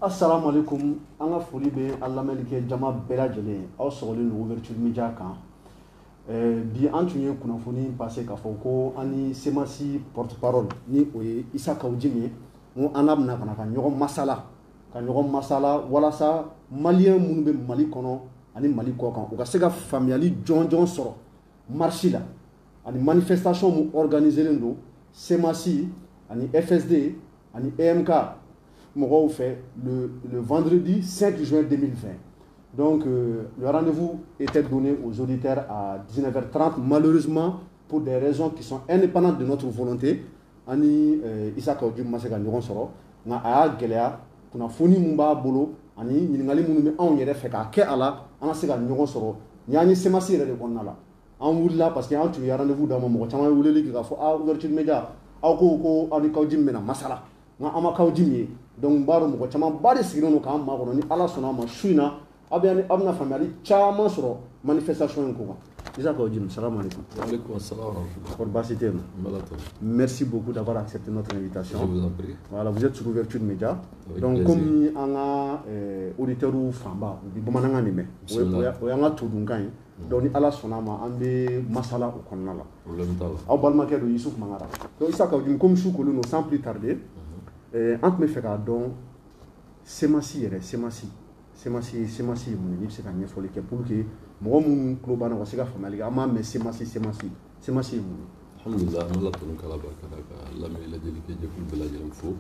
Assalamu alaikum. An ka foli bɛ an lamɛnnikɛ jama bɛɛ lajɛlen, aw sɔgɔlen don Ouverture Media kan. Bi an tun ye kunnafoni passé k'a fɔ ko an ni CMAS porte parole, ni o ye Issa Kaou Djim ye, n ko an n'a bɛna ka na ka ɲɔgɔn masala, ka ɲɔgɔn masala walasa maliyɛn minnu bɛ Mali kɔnɔ ani Mali kɔ kan, u ka se ka faamuyali jɔnjɔn sɔrɔ marche la ani manifestation mun organisé don CMAS ani FSD ani EMK mɔgɔw fɛ le vendredi 5 juin 2020. Donc le rendez-vous était donné aux auditeurs à 19h30. Malheureusement, pour des raisons qui sont indépendantes de notre volonté, ani Issa Kaou Djim ma se ka ɲɔgɔn sɔrɔ, nka a y'a gɛlɛya kunnafoni mun b'a bolo ani ɲininkali minnu bɛ anw yɛrɛ fɛ k'a kɛ a la, an ka se ka ɲɔgɔn sɔrɔ. Nin y'an ye CMAS yɛrɛ de kɔnɔna la. An wulila parce que an tun ye rendez-vous d'a ma, mɔgɔ caman ye weleli kɛ k'a fɔ ah, Ouverture Média, aw ko ko aw ni Kaou Djim bɛna masala, nka an ma Kaou Djim ye. Donc n b'a dɔn mɔgɔ caman ba de sigilen don k'an makɔnɔ. Ni Ala sɔnna a ma, su in na aw bɛ aw bɛna faamuyali caman sɔrɔ manifestation in ko kan. Issa Kaou Djim, salam alaikum. Wa alaikum assalam wa rahmatullah. Kɔri baasi tɛ yen nɔ? N b'Ala tanu. Merci beaucoup d'avoir accepté notre invitation. Je vous en prie. Voilà, vous êtes sur Ouverture Média. Avec Donc, plaisir. comme an ka auditeurs fanba u bɛ bamanankan de mɛn, o y'an ka todunkan ye. Donc ni Ala sɔnna a ma, an bɛ masala o kɔnɔna la. Problème t'a la. Aw balimakɛ don, Youssouf Mangara. Donc Issa Kaou Djim, comme su kolen don, sans plus tarder, an tun bɛ fɛ k'a dɔn CMAS yɛrɛ, CMAS CMAS ye mun ye? N'i bɛ se ka ɲɛfɔli kɛ pour que mɔgɔ minnu tulo b'an na, u ka se ka faamuyali kɛ. An b'a mɛn CMAS, CMAS, CMAS ye mun ye? Alhamdulillah, an b'Ala tanu k'Ala barika da, ka lamɛnni lajɛli kɛ jɛkulu bɛɛ lajɛlen fo,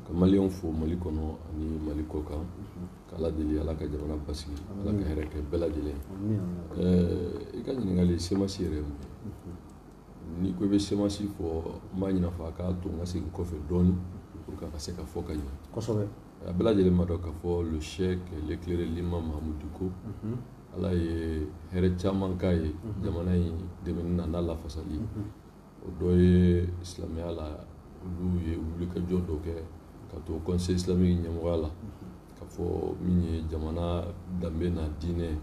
ka maliyɛnw fo Mali kɔnɔ ani Mali kɔ kan, k'Ala deli Ala ka jamana basigi, Ala ka hɛrɛ kɛ bɛɛ lajɛlen. I ka ɲininkali, CMAS yɛrɛ ye mun ye? N'i ko i bɛ CMAS fɔ, n b'a ɲini a fɛ a k'a to n ka segin kɔfɛ dɔɔni pour que a ka se ka fɔ ka ɲɛ. A bɛɛ lajɛlen b'a dɔn k'a fɔ le cheikh, l'éclairé, l'imam Mahmoud Dicko, Ala ye hɛrɛ caman k'a ye jamana in dɛmɛni na n'a lafasali. O dɔ ye silamɛya la, olu ye wulikajɔ dɔ kɛ ka to Conseil islamique ɲɛmɔgɔya la, ka fɔ min ye jamana danbe n'a diinɛ.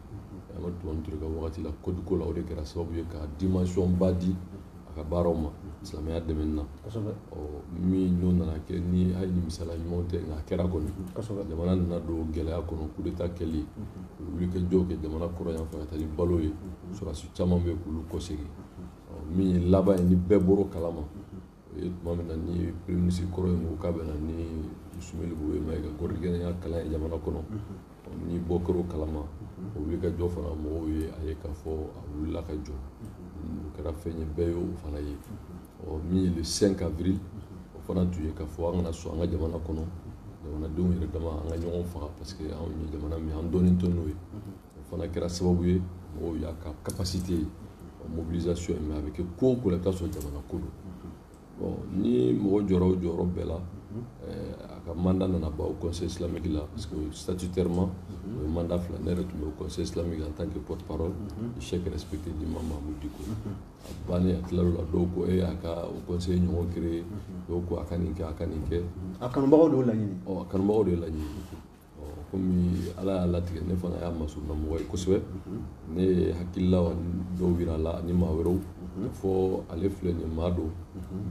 Amadu Tumani Ture ka wagati la, code ko la, o de kɛra sababu ye ka dimension ba di a ka baaraw ma silamɛya dɛmɛni na. Ɔ min n'o nana kɛ ni hali ni misaliya ɲumanw tɛ, nka a kɛra kɔni. Jamana nana don gɛlɛya kɔnɔ, coup d'état kɛli, u ye wulikajɔ kɛ jamana kɔrɔ yan fɛ ka taa ni balo ye, sɔrɔdasi caman bɛ yen k'olu kɔsegin. Ɔ min ye laban ye ni bɛɛ bɔr'o kalama, o ye tuma min na ni premier ministre kɔrɔ in ko k'a bɛ na ni Soumeylou Boubèye Maïga gɔrɔdigɛnɛya kalan ye jamana kɔnɔ. Ni bɔ kɛr'o kalama, o wulikajɔ fana, mɔgɔw ye a ye k'a fɔ a wulila ka jɔ, o kɛra fɛn ye bɛɛ y'o fana ye. Ɔ min ye le 5 avril, o fana tun ye k'a fɔ an kana sɔn an ka jamana kɔnɔ jamanadenw yɛrɛ dama an ka ɲɔgɔn faga, parce que anw ye jamana min an dɔnnen tɛ n'o ye. O fana kɛra sababu ye mɔgɔw y'a ka capacité ye mobilisation ye, mais a bɛ kɛ ko o ko la, i bɛ taa sɔrɔ jamana ko don. Bon, ni mɔgɔ jɔra o jɔyɔrɔ bɛɛ la, a ka mandat nana ban au Conseil islamique la, parce que statutairement o ye mandat 2. Ne yɛrɛ tun bɛ au Conseil islamique en tant que porte-parole du cheikh respecté l'imam Mahmoud Dicko. A bannen, a tilal'o la, dɔw ko e a ka au conseil ɲɔgɔn créé, dɔw ko a ka nin kɛ, a ka nin kɛ. A kanubagaw de y'o laɲini. Ɔ a kanubagaw de y'o laɲini. Ɔ komi Ala y'a latigɛ, ne fana y'a masurunna mɔgɔ ye kosɛbɛ. Ne ye hakilila dɔw yira a la ani maa wɛrɛw k'a fɔ ale filɛ nin ye, maa don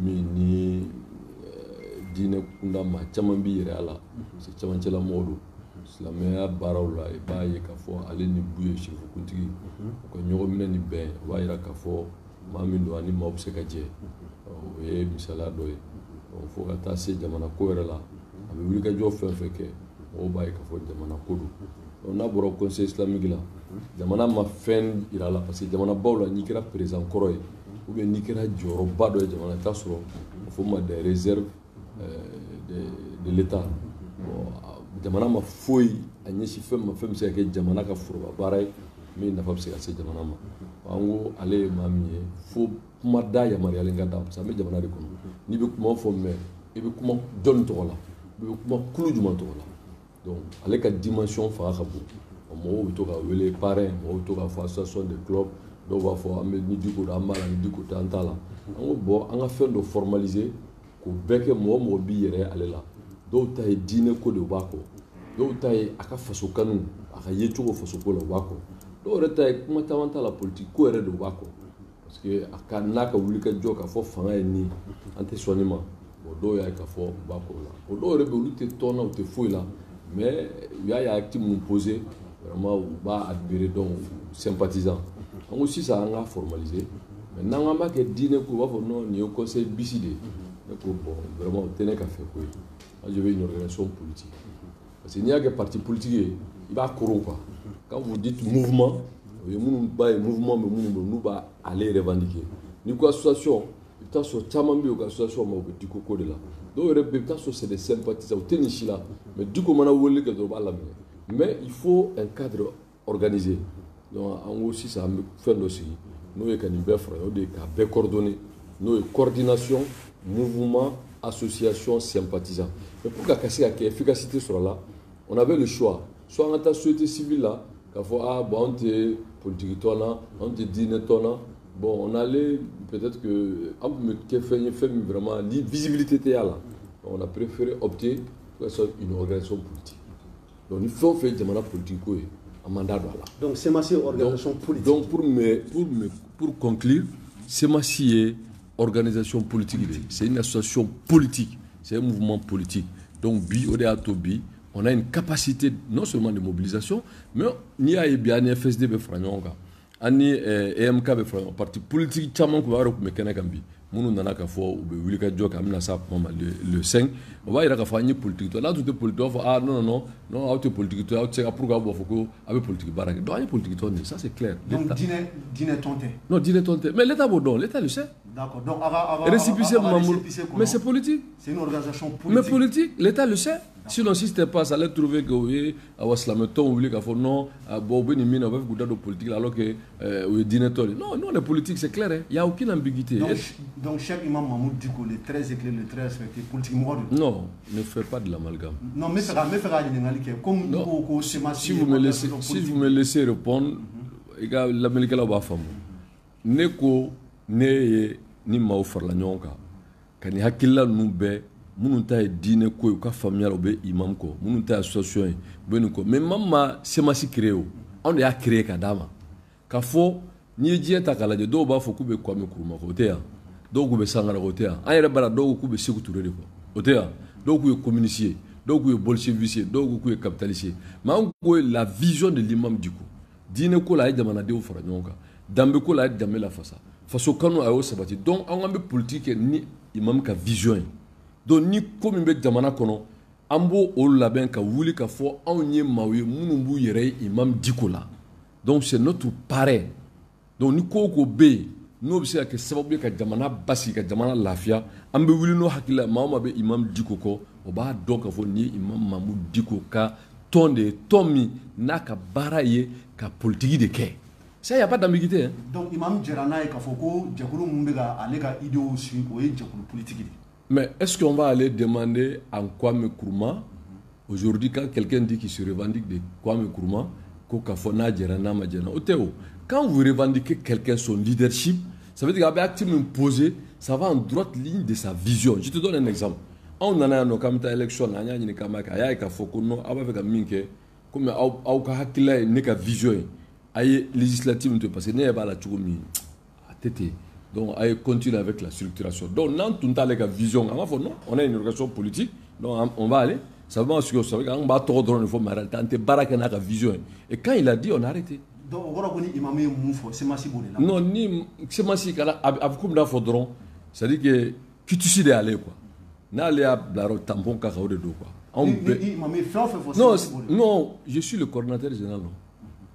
min ni diinɛ kunda maa caman b'i yɛrɛ a la, parce que camancɛla mɔgɔ don silamɛya baaraw la. I b'a ye k'a fɔ ale ni Buye sirifukuntigi u ka ɲɔgɔn minɛ ni bɛn, o b'a yira k'a fɔ maa min don ani maaw bɛ se ka jɛ. O ye misaliya dɔ ye. Fo ka taa se jamana ko yɛrɛ la, a bɛ wulikajɔ fɛn fɛn kɛ, mɔgɔw b'a ye k'a fɔ jamana ko don. N'a bɔra Conseil islamique la, jamana ma fɛn yira a la, parce que jamana baw la, n'i kɛra président kɔrɔ ye ou bien n'i kɛra jɔyɔrɔba dɔ ye jamana, i t'a sɔrɔ a fɔ ma des réserves de l'État. Bon, jamana ma foyi a ɲɛsin fɛn ma, fɛn bɛ se ka kɛ jamana ka foroba baara ye min nafa bɛ se ka se jamana ma. An ko ale ye maa min ye, fo kuma da yamaruyalen ka d'a ma, parce que an bɛ jamana de kɔnɔ. N'i bɛ kuma fɔ, mɛ i bɛ kuma jɔnni tɔgɔ la, i bɛ kuma kulu jumɛn tɔgɔ la? Donc ale ka dimension fanga ka bon. Mɔgɔw bɛ to ka wele parrain, mɔgɔw bɛ to k'a fɔ association des clubs, dɔw b'a fɔ an bɛ ni Dicko don an b'a la, ni Dicko tɛ an t'a la. An ko bon, an ka fɛn dɔ formaliser k'o bɛɛ kɛ mɔgɔ mɔgɔ b'i yɛrɛ ale la. Dɔw ta ye diinɛ ko de, u b'a kɔ. Dɔw ta ye a ka faso kanu, a ka yecogo faso ko la, u b'a kɔ. Dɔw yɛrɛ ta ye kuma caman t'a la, politique ko yɛrɛ de, u b'a kɔ, parce que a ka n'a ka wuli ka jɔ k'a fɔ fanga ye nin, an tɛ sɔn nin ma. Bon, dɔw y'a ye k'a fɔ u b'a kɔ o la. O dɔw yɛrɛ bɛ yen, olu tɛ tɔn na, u tɛ foyi la. Mais u y'a ye acte mun posé, vraiment u b'a admirer, donc sympathisant. An ko sisan an ka formaliser. Mais n'an k'an b'a kɛ diinɛ ko, u b'a fɔ non, nin ye conseil bis de ye. Ne ko bon, vraiment o tɛ ne ka fɛ ko ye. Moi, je veux une organisation politique. Parce que n'i y'a kɛ parti politique ye, i b'a koron quoi. Quand vous dites mouvement, o ye minnu ba ye mouvement bɛ minnu bolo, n'u b'a ale revendiquer. N'i ko association, i bɛ taa sɔrɔ caman bɛ yen, u ka association ma, u bɛ Diko ko de la. Dɔw yɛrɛ bɛ yen, i bɛ taa sɔrɔ c'est des sympathisants, u tɛ nin si la. Mais Diko mana weleli kɛ dɔrɔn, u b'a laminɛ. Mais il faut un cadre organisé. Donc an ko sisan an bɛ fɛn dɔ sigi, n'o ye ka nin bɛɛ fara, o de ye k'a bɛɛ coordonner, n'o ye coordination mouvement association sympathisant. Mais pour que ka se ka kɛ efficacité sɔrɔ la, on avait le choix: soit an ka taa société civile la k'a fɔ ah bon, anw tɛ politique tɔn na, anw tɛ diinɛ tɔn na. Bon, on allait peut-être que an tun bɛ kɛ fɛn ye, fɛn min vraiment ni visibilité tɛ y'a la. On a préféré opter pour que ce soit une organisation politique. Donc ni fɛn o fɛn ye jamana politique ko ye, an m'an da don a la. Donc CMAS organisation politique. Donc pour conclure, CMAS ye organisation politique de ye. C'est une association politique, c'est un mouvement politique. Donc bi, o de y'a to bi on a une capacité non seulement de mobilisation, mais n'i y'a ye bi, an ni FSD bɛ fara ɲɔgɔn kan, an ni EMK bɛ fara ɲɔgɔn kan, parti politique caman tun b'a yɛrɛ tun bɛ kɛnɛ kan bi, minnu nana ka fɔ u bɛ wuli ka jɔ kɛ, an bɛna s'a kuma ma le 5. O b'a yira k'a fɔ an ye politique tɔn. N'a tun tɛ politique, b'a fɔ ah non non non non, aw tɛ politique tɔn, aw tɛ se ka, pourquoi aw b'a fɔ ko aw bɛ politique baara kɛ? Donc an ye politique tɔn de ye, ça c'est clair. Donc diinɛ tɔn tɛ. Non, diinɛ tɔn tɛ, mais l'État b'o dɔn, l'État le sait. D'accord, donc a ka récépissé b'an, mais c'est politique. C'est une organisation politique. Mais politique, l'État le sait. Sinon, si c'était pas ça, allait trouver que u ye awa silamɛ tɔnw wuli k'a fɔ non, bon, u bɛ nin min na, u b'a fɛ k'u da don politique la, alors que u ye diinɛ tɔn de. Non, nous on est politique, c'est clair, hein. Il y a aucune ambiguïté. Donc Cheikh Imam Mahmoud Dicko, le très éclairé, le très respecté, politique mɔgɔ de. Non, ne fais pas de l'amalgame. Non, n bɛ fɛ ka n bɛ fɛ ka ɲininkali kɛ comme Non. ko ko CMAS. Si vous me laissez répondre, i ka lamɛnnikɛlaw b'a faamu. Ne ko ne ye ni maaw farala ɲɔgɔn kan ka nin hakilila ninnu bɛɛ, minnu ta ye diinɛ ko ye, u ka faamuya la, u bɛ imam kɔ, minnu ta ye association ye, u bɛ nin kɔ. Mais imam ma CMAS créé o, anw de y'a créé ka d'a ma. Ka fɔ n'i ye diɲɛ ta k'a lajɛ, dɔw b'a fɔ k'u bɛ Kwame Nkrumah kɔ, o tɛ yan. Dɔw k'u bɛ Sankara kɔ, o tɛ yan. An yɛrɛ b'a la, dɔw ko k'u bɛ Sékou Touré de kɔ, o tɛ yan. Dɔw k'u ye communiste ye, dɔw k'u ye bolcheviste ye, dɔw ko k'u ye capitaliste ye. Mais anw ko la vision de l'imam Dicko, diinɛ ko la, a ye jamanadenw fara ɲɔgɔn kan, danbe ko la, a ye danbe lafasa, faso kanu, a y'o sabati. Donc an k'an bɛ politique kɛ ni imam ka vision ye. Donc ni ko min bɛ jamana kɔnɔ, an b'o o labɛn ka wuli ka fɔ anw ye maaw ye minnu b'u yɛrɛ ye imam Dicko la. Donc c'est notre parrain. Donc ni ko o ko bɛ yen n'o bɛ se ka kɛ sababu ye ka jamana basigi, ka jamana lafiya, an bɛ wuli n'o hakili la. Maa o maa bɛ imam Dicko kɔ, o b'a dɔn k'a fɔ nin ye imam Mahmoud Dicko ka tɔn de ye, tɔn min n'a ka baara ye ka politique de kɛ. Ça, y a pas d'ambiguïté, hein. Donc imam jɛra n'a ye k'a fɔ ko jɛkulu min bɛ ka ale ka idéaux suit, o ye jɛkulu politique de ye. Mais est-ce qu'on va aller demander à Kwame Nkrumah aujourd'hui, quand quelqu'un dit qu'il se revendique de Kwame Nkrumah, ko k'a fɔ n'a jɛra n'a ma jɛra, o tɛ o. Quand vous revendiquez quelqu'un, son leadership, ça veut dire k'a bɛ acte min poser, ça va en droite ligne de sa vision. Je te donne un exemple. Anw nana yan nɔ k'an bɛ taa élection na, an y'a ɲini k'an b'a kɛ, a y'a ye k'a fɔ ko non, aw b'a fɛ ka min kɛ, komi aw aw ka hakilila ye ne ka vision ye, a ye législative min to yen, parce que ne ɲɛ b'a la cogo min, a tɛ ten. Donc a ye continuer avec la structuration. Donc n'an tun t'ale ka vision, an b'a fɔ non, on a une organisation politique, donc on va aller. Ça veut dire que an b'a tɔgɔ dɔrɔn de fɔ, mais en réalité an tɛ baara kɛ n'a ka vision ye. Et quand il a dit, on a arrêté. Donc o kɔrɔ ko ni imam ye mun fɔ, CMAS b'o de la. Non, ni CMAS kana a bɛ komi n'a fɔ dɔrɔn, c'est à dire que quitus de y'ale ye quoi. N'ale y'a bila yɔrɔ tampon ka kan, o de don quoi. Anw bɛɛ ni imam ye fɛn o fɛn fɔ, non, CMAS b'o de la. Non, je suis le coordinateur général, non?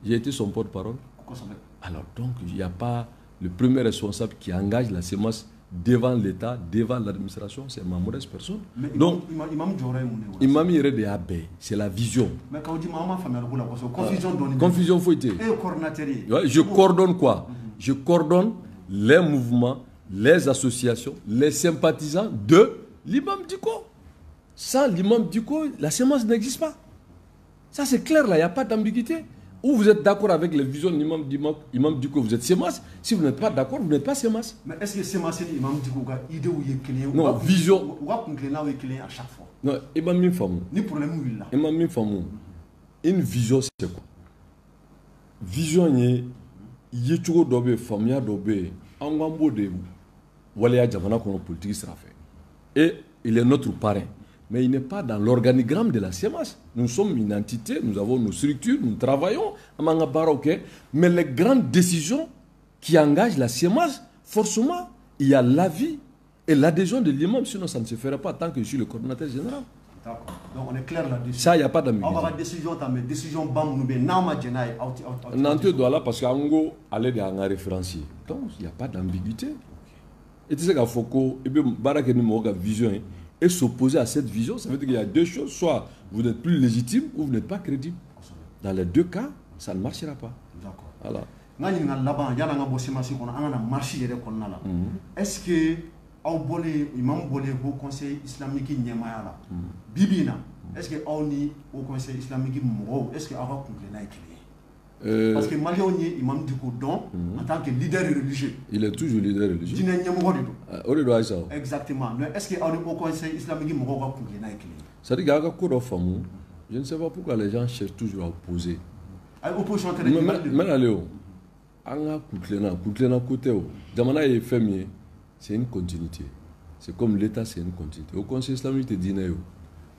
J'ai été son porte-parole. Kosɛbɛ. Alors donc il n'y a pas le premier responsable qui engage la CMAS devant l'État, devant l'administration, c'est ma modeste personne. Mais donc imam jɔyɔrɔ ye mun de ye o la? Imam yɛrɛ de y'a bɛɛ ye, c'est la vision. Mais k'aw di ma, an ma faamuyali ko la kosɛbɛ, confusion dɔɔni bɛ yen. Confusion foyi tɛ yen. E ye coordinateur ye. Ouais, je coordonne quoi? Je coordonne les mouvements, les associations, les sympathisants de l'imam Dicko. Sans l'imam Dicko, la CMAS n'existe pas. Ça c'est clair là, il n'y a pas d'ambiguïté. Ou vous êtes d'accord avec les visions de l'imam imam Dicko, vous êtes CMAS. Si vous n'êtes pas d'accord, vous n'êtes pas CMAS. Mais est-ce que CMAS ni imam Dicko ka idée ye kelen ye? Non, vision. U ka kuntilennaw ye kelen ye à chaque fois. Non, imam min faamu. Ni problème wulila. Imam min faamu. Une vision, c'est quoi? Vision ye yecogo dɔ bɛ yen, faamuya dɔ bɛ yen, an ko an b'o de waleya jamana kɔnɔ politique sira fɛ. Et il est notre parrain. Mais il n'est pas dans l'organigramme de la CMAS. Nous sommes une entité, nous avons nos structures, nous travaillons, mais les grandes décisions qui engagent la CMAS, forcément, il y a l'avis et l'adhésion de l'imam, sinon ça ne se ferait pas tant que je suis le coordonnateur général. D'accord. Donc on est clair là-dessus. Ça, il n'y a pas d'ambiguïté. On va décision, mais décision, bam, nous, non, là parce qu'en gros, aller dans un référencier. Donc il n'y a pas d'ambiguïté. Et tu sais qu'à Foucault, et bien, vision et s'opposer à cette vision, ça veut dire qu'il y a deux choses. Soit vous n'êtes plus légitime ou vous n'êtes pas crédible. Dans les deux cas, ça ne marchera pas. D'accord. Voilà. Est-ce que imam bole haut conseil islamique ɲɛmaaya la bibi in na, est-ce que aw ni haut conseil islamique mɔgɔw, est-ce que aw ka kuntilenna ye kelen ye? Parce que maliyɛnw ye imam Dicko dɔn en tant que leader religieux. Il est toujours leader religieux. Diinɛ ɲɛmɔgɔ de don. O de don Ayisa. Exactement. Mais est-ce que aw ni haut conseil islamique mɔgɔw ka kuntilenna ye kelen ye? C'est-à-dire k'aw ka ko dɔ faamu, je ne sais pas pourquoi les gens cherchent toujours à opposer. Ayi, opposition tɛ dɛ. N bɛna ale o. An ka kuntilenna ko tɛ o. Jamana ye fɛn min ye, c'est une continuité. C'est comme l'État, c'est une continuité. Au Conseil islamique, c'est dîner.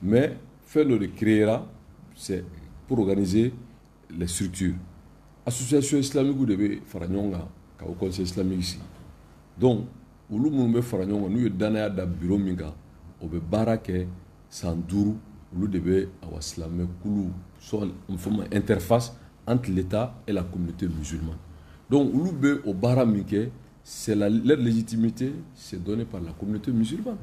Mais faire le créera, c'est pour organiser les structures. Association islamique ou de fara ɲɔgɔn kan au Conseil islamique ici. Donc, olu minnu bɛ fara ɲɔgɔn kan n'u ye danaya da bureau min kan, o bɛ baara kɛ san 5, olu de bɛ awa silamɛ kulu soit en forme interface entre l'État et la communauté musulmane. Donc, olu bɛ o baara min kɛ, c'est leur légitimité, c'est donné par la communauté musulmane.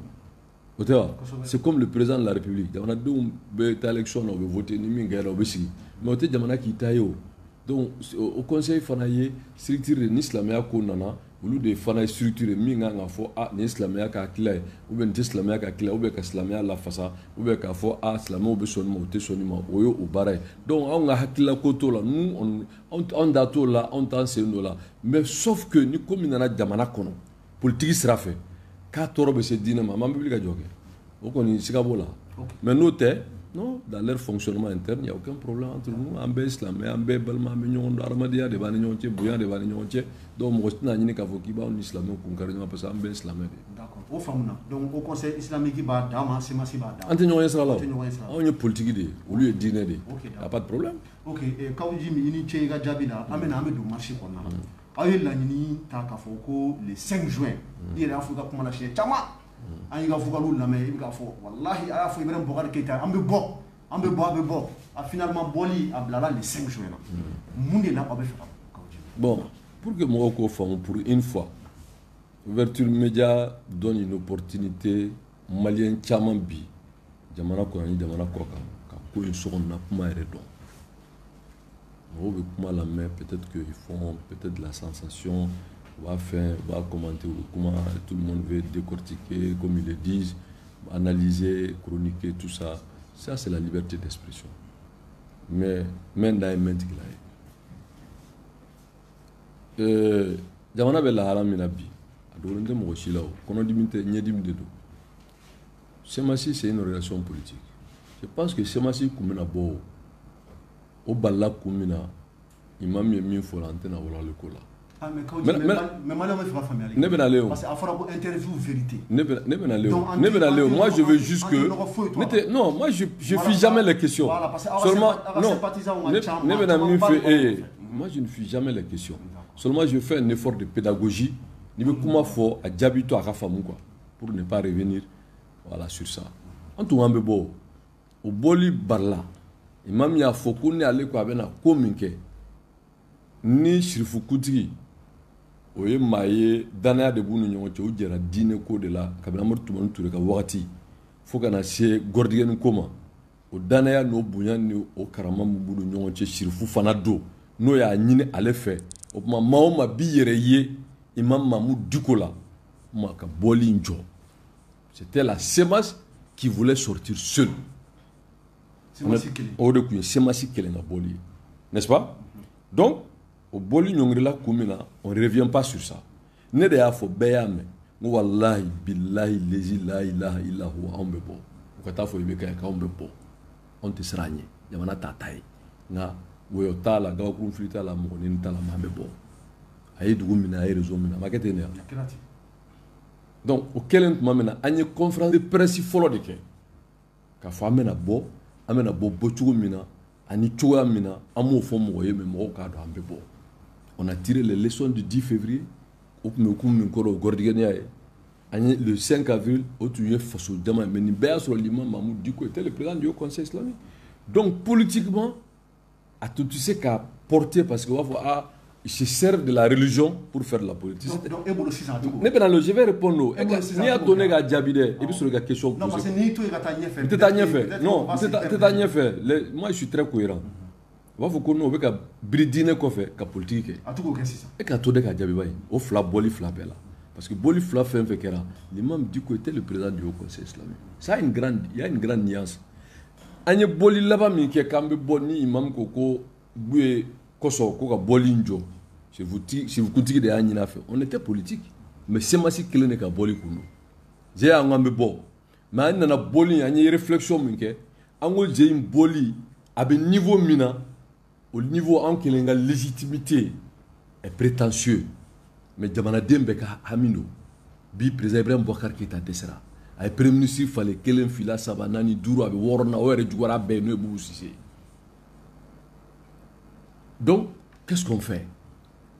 C'est comme le président de la République. Jamanadenw bɛ taa élection na, u bɛ voter ni min gagné, u bɛ sigi. Mais o tɛ jamana k'i ta ye o. Donc au conseil fana ye structure de ni silamɛya ko nana, olu de fana ye structure ye min kan ka fɔ ah nin ye silamɛya ka hakilila ye, ou bien nin tɛ silamɛya ka hakilila ye, ou bien ka silamɛya lafasa, ou bien k'a fɔ ah silamɛw bɛ sɔn nin ma, u tɛ sɔn nin ma, o ye o baara ye. Donc anw ka hakilila ko t'o la, nous anw da t'o la, anw t'an sen don la. Mais sauf que ni ko min nana jamana kɔnɔ politique sira fɛ k'a tɔɔrɔ bɛ se diinɛ ma, an bɛ wuli ka jɔ kɛ, o kɔni siga b'o la. Mais n'o tɛ, non, dans leur fonctionnement interne, il n'y a aucun problème entre nous. An bɛɛ silamɛ, an bɛɛ balima, an bɛ ɲɔgɔn dɔn, adamadenya de b'an ni ɲɔgɔn cɛ, bonya de b'an ni ɲɔgɔn cɛ. Donc mɔgɔ si tɛna ɲini k'a fɔ k'i b'anw ni silamɛw kun kari ɲɔgɔn parce que an bɛɛ ye silamɛ de ye. D'accord, o faamuna. Donc au conseil islamique b'a dan ma, CMAS b'a dan ma. An tɛ ɲɔgɔn ye sira la o. An tɛ ɲɔgɔn ye sira la. Anw ye politique de ye, olu ye diinɛ de ye. Ok, Il n'y a pas de problème. Ok, Kaou Djim, i ni ce i ka jaabi la. An bɛ na, an bɛ don marché kɔnɔna la. Aw ye laɲini ta k'a fɔ ko le 5 juin. I yɛrɛ y'a fɔ i ka kuma la siɲɛ caman. An y'i ka vocaliw lamɛn, i bɛ k'a fɔ walahi a y'a fɔ Ibrahim Boubacar Keïta an bɛ bɔ, an bɛ bɔ, an bɛ bɔ. A finalement bɔli a bilala le 5 juin na. Mun de la aw bɛ fɛ ka Kaou Djim? Bon, pour que mɔgɔw k'o faamu, pour une fois, ouverture média donne une opportunité malien caman bi jamana kɔnɔ ani jamana kɔ kan ka ko in sokɔnɔna kuma yɛrɛ dɔn. Mɔgɔw bɛ kuma lamɛn, peut-être qu'ils font peut-être de la sensation, u b'a fɛn, u b'a commenter, u bɛ kuma, tout le monde veut décortiquer comme ils le disent, analyser, chroniquer, tout ça. Ça, c'est la liberté d'expression. Mais mɛn dan ye mɛn tigila ye. Jamana bɛ lahala min na bi, a dogolen tɛ mɔgɔ si la o, kɔnɔdimi tɛ, ɲɛdimi de don. CMAS, c'est une relation politique. Je pense que CMAS kun bɛna bɔ o balila kun min na, imam ye min fɔ la, an tɛna walawali ko la. Ah, mais Kaou Djim, mais maliyɛnw bɛ fɛ ka faamuyali kɛ. Ne bɛna ale o. Parce que a fɔra ko interview vérité. Ne bɛna ale o. Ne bɛna ale o. Moi, je veux juste que ne tɛ, non, moi je fuis jamais les questions. Voilà, parce que seulement non, ne bɛna min fɛ e ye, moi je ne fuis jamais les questions. Seulement je fais un effort de pédagogie. Ni bɛ kuma fɔ a jaabi to a ka faamu quoi, pour ne pas revenir voilà sur ça. An tun an bɛ bɔ o bɔli barila, imam y'a fɔ ko ni ale ko a bɛna ko min kɛ ni sirifu kuntigi, o ye maa ye danaya de b'u ni ɲɔgɔn cɛ, u jɛra diinɛ ko de la kabini Amadu Tumani Ture ka wagati fo ka na se gɔrɔdigɛni ko ma. O danaya n'o bonya ni o karama min b'u ni ɲɔgɔn cɛ, sirifu fana don n'o y'a ɲini ale fɛ. O tuma maa o maa b'i yɛrɛ ye imam Mahmoud Dicko la, ma ka bɔli in jɔ. C'était la CMAS qui voulait sortir seule. O de tun ye CMAS kelen ka bɔli ye, n'est-ce pas? Donc o bɔli ɲɔngirila kun min na, on revient pas sur ça. Ne de y'a fɔ, bɛɛ y'a mɛn, n ko walahi bilahi lezi la ilaha illa huwa, anw bɛ bɔ. U ka taa fɔ IBK ye k'anw bɛ bɔ, anw tɛ siran ɲɛ, jamana t'a ta ye, nka wɔyɔ t'a la, gabakurun fili t'a la, mɔgɔ neni t'a la, mais an bɛ bɔ. A ye dugu minɛ, a ye réseau minɛ, a ma kɛ ten de wa? Donc o kɛlen tuma min na, an ye conférence de presse fɔlɔ de kɛ. K'a fɔ an bɛna bɔ, an bɛna bɔ bɔcogo min na ani cogoya min na, an m'o fɔ mɔgɔ ye, mais mɔgɔw k'a dɔn an bɛ bɔ. On a tiré les leçons du 10 février, o tun bɛ kun min kɔrɔ, o gɔrɔdigɛniya ye. An ye le 5 avril, o tun ye faso jama ye, mais nin bɛɛ y'a sɔrɔ l'imam Mahmoud Dicko était le président du Haut Conseil islamique. Donc politiquement, a tun tɛ se ka porter, parce que u b'a fɔ ah, ils se servent de la religion pour faire de la politique. Donc e bolo sisan cogo? Ne bɛna le, je vais répondre. N'i y'a to ne ka jaabi dɛ, i bɛ sɔrɔ ka question poser. Non, parce que n'i to yen ka taa ɲɛfɛ. N tɛ taa ɲɛfɛ. Non, n tɛ taa ɲɛfɛ. Moi, je suis très cohérent. U b'a fɔ ko non, u bɛ ka biri diinɛ kɔfɛ ka politique kɛ. A to k'o kɛ sisan. E ka to ne ka jaabi ba ye. O fila bɔli fila bɛɛ la. Parce que bɔli fila fɛn fɛn kɛra, l'imam Dicko était le président du Haut Conseil islamique. Ça a une grande, il y a une grande nuance. An ye bɔli laban min kɛ k'an bɛ bɔ ni imam ko ko Buye kosɔn ko ka bɔli in jɔ, sefikuntigi de y'a ɲini a fɛ. On était politique, mais CMAS kelen de ka bɔli kun don. Ze y'an ko an bɛ bɔ, mais an nana bɔli, an ye réflexion min kɛ, an ko ze in bɔli a bɛ niveau min na, o niveau an kelen ka légitimité est prétentieux, mais jamanaden bɛɛ ka hami don. Bi président Ibrahim Boubacar Keïta dɛsɛra, a ye premier ministre falen 1, 2, 3, 4, 5, a bɛ 6 na, o yɛrɛ juguyara bɛɛ ye, n'o ye Boubou Cissé ye. Donc qu'est-ce qu'on fait?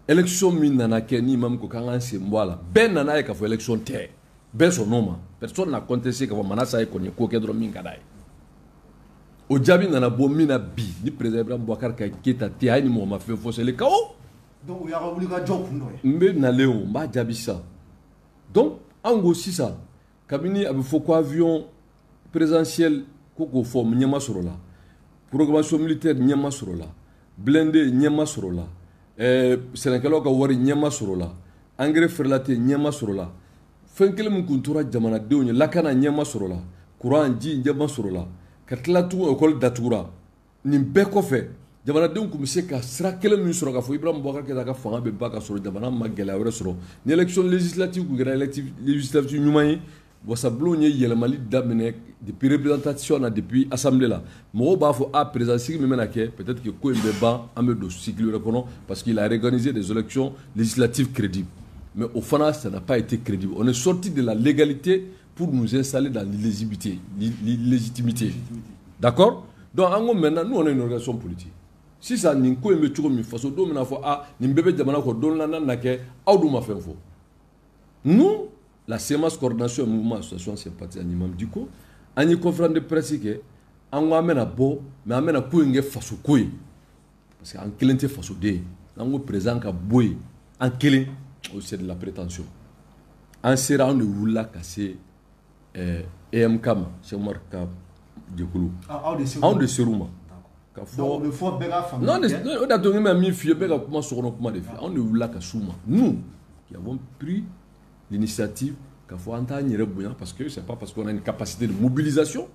Élection min nana kɛ ni imam ko k'an k'an sen bɔ a la, bɛɛ nana ye k'a fɔ élection tɛ, bɛɛ sɔnn'o ma, personne n'a contesté k'a fɔ Manassa ye kɔni ye ko kɛ dɔrɔn min ka d'a ye. O jaabi nana bɔ min na bi, ni président Ibrahim Boubacar Keïta tɛ, a ye ni mɔgɔ ma fɛn fɔ, c'est le chaos. Donc o y'a ka wulikajɔ kun dɔ ye. N bɛ nalen o, n b'a jaabi sisan. Donc an ko sisan, kabini a bɛ fɔ ko avion présidentiel ko k'o fɔ, ɲɛ ma sɔrɔ la, programmation militaire ɲɛ ma sɔrɔ la, blindé ɲɛ ma sɔrɔ la, sɛnɛkɛlaw ka wari ɲɛ ma sɔrɔ la, engrais frelaté ɲɛ ma sɔrɔ la, fɛn kelen min kun tora jamanadenw ye, lakana ɲɛ ma sɔrɔ la, courant ji ɲɛ ma sɔrɔ la, ka tila tugun école datugura. Nin bɛɛ kɔfɛ, jamanadenw tun bɛ se ka sira kelen min sɔrɔ k'a fɔ Ibrahim Boubacar Keïta ka fanga bɛ ba ka sɔrɔ jamana ma gɛlɛya wɛrɛ sɔrɔ, ni élection législative kun kɛra législative ɲuman ye, wasabulon ye yɛlɛmali daminɛ depuis représentation na, depuis assemblée la, mɔgɔw b'a fɔ ah, président sigi min bɛna kɛ, peut-être que ko in bɛ ban, an bɛ don cycle wɛrɛ kɔnɔ, parce qu'il a organisé des élections législatives crédibles. Mais au fana, ça n'a pas été crédible. On est sorti de la légalité pour nous installer dans l'illégitimité, l'illégitimité. D'accord? Donc en gros, maintenant, nous on est une organisation politique. Sisan nin ko in bɛ cogo min, faso don bɛna fɔ ah, nin bɛɛ bɛ jamana kɔ, don la n'a na kɛ, aw dun ma fɛn fɔ. Nous, la CMAS, coordination mouvement association sympathisant Imam Dicko, an ye conférence de presse kɛ, an ko an bɛna bɔ, mais an bɛna ko in kɛ faso ko ye, parce que an kelen tɛ fasoden ye. N'an ko président ka bɔ yen an kelen, o c'est de la prétention. An sera, an de wulila ka se EMK ma, Cheikh Oumar ka jɛkulu, anw de ser'u ma. Ka fɔ, o bɛ fɔ bɛɛ ka faamuya. Non, o de y'a to n bɛ min f'i ye, bɛɛ ka kuma sokɔnɔ kuma de f'i ye. Anw de wulila ka s'u ma, nous qui avons pris l'initiative k'a fɔ an t'an yɛrɛ bonya, parce que c'est pas parce qu'on a une capacité de mobilisation,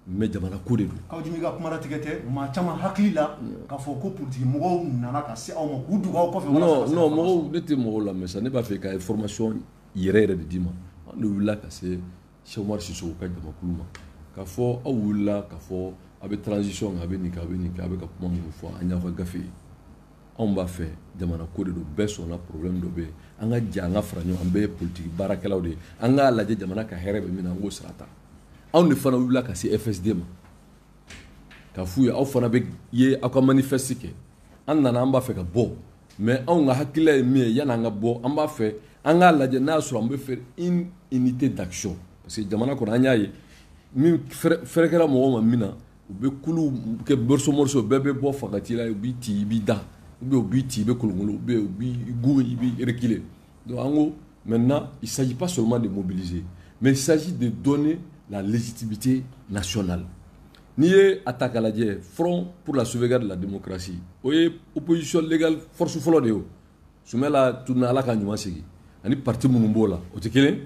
mais jamana ko de don. Kaou Djim, ka kuma latigɛ tɛ, maa caman hakili la k'a fɔ ko politique mɔgɔw nana ka se aw ma k'u dugu aw kɔfɛ. Non non, mɔgɔw, ne tɛ mɔgɔw lamɛn sa, ne b'a fɛ ka information yɛrɛ yɛrɛ de d'i ma. An de wulila ka se Cheikh Oumar Sissoko ka jamakulu ma, k'a fɔ aw wulila k'a fɔ a bɛ transition, a bɛ nin kɛ, a bɛ nin kɛ, a bɛ ka kuma minnu fɔ, an y'aw ka gafe ye. Anw b'a fɛ jamana ko de don, bɛɛ sɔnna problème dɔ bɛ yen, an ka jɛ an ka fara ɲɔgɔn, an bɛɛ ye politique baarakɛlaw de ye, an k'a lajɛ jamana ka hɛrɛ bɛ min na, an k'o sira ta. Anw de fana wulila ka se FSD ma k'a f'u ye, aw fana bɛ ye aw ka manifeste kɛ, an nana an b'a fɛ ka bɔ, mais anw ka hakilila ye min ye, yanni an ka bɔ, an b'a fɛ an k'a lajɛ n'a y'a sɔrɔ an bɛ fɛ une unité d'action, parce que jamana kɔnɔ an y'a ye min fɛrɛ kɛra mɔgɔw ma min na, u bɛ kulu kɛ morceau morceau, bɛɛ bɛ bɔ fanga la, u b'i ci i b'i da, ou bien u b'i ci i bɛ kolonkolon, ou bien u b'i gun i b'i reculer. Donc en gros, maintenant, il s'agit pas seulement de mobiliser, mais il s'agit de donner la légitimité nationale. N'i ye a ta k'a lajɛ, Front pour la sauvegarde de la démocratie, o ye opposition légale force fɔlɔ de ye. O Sumala tununa, Ala ka ɲuman segin, ani parti minnu b'o la, o tɛ kelen.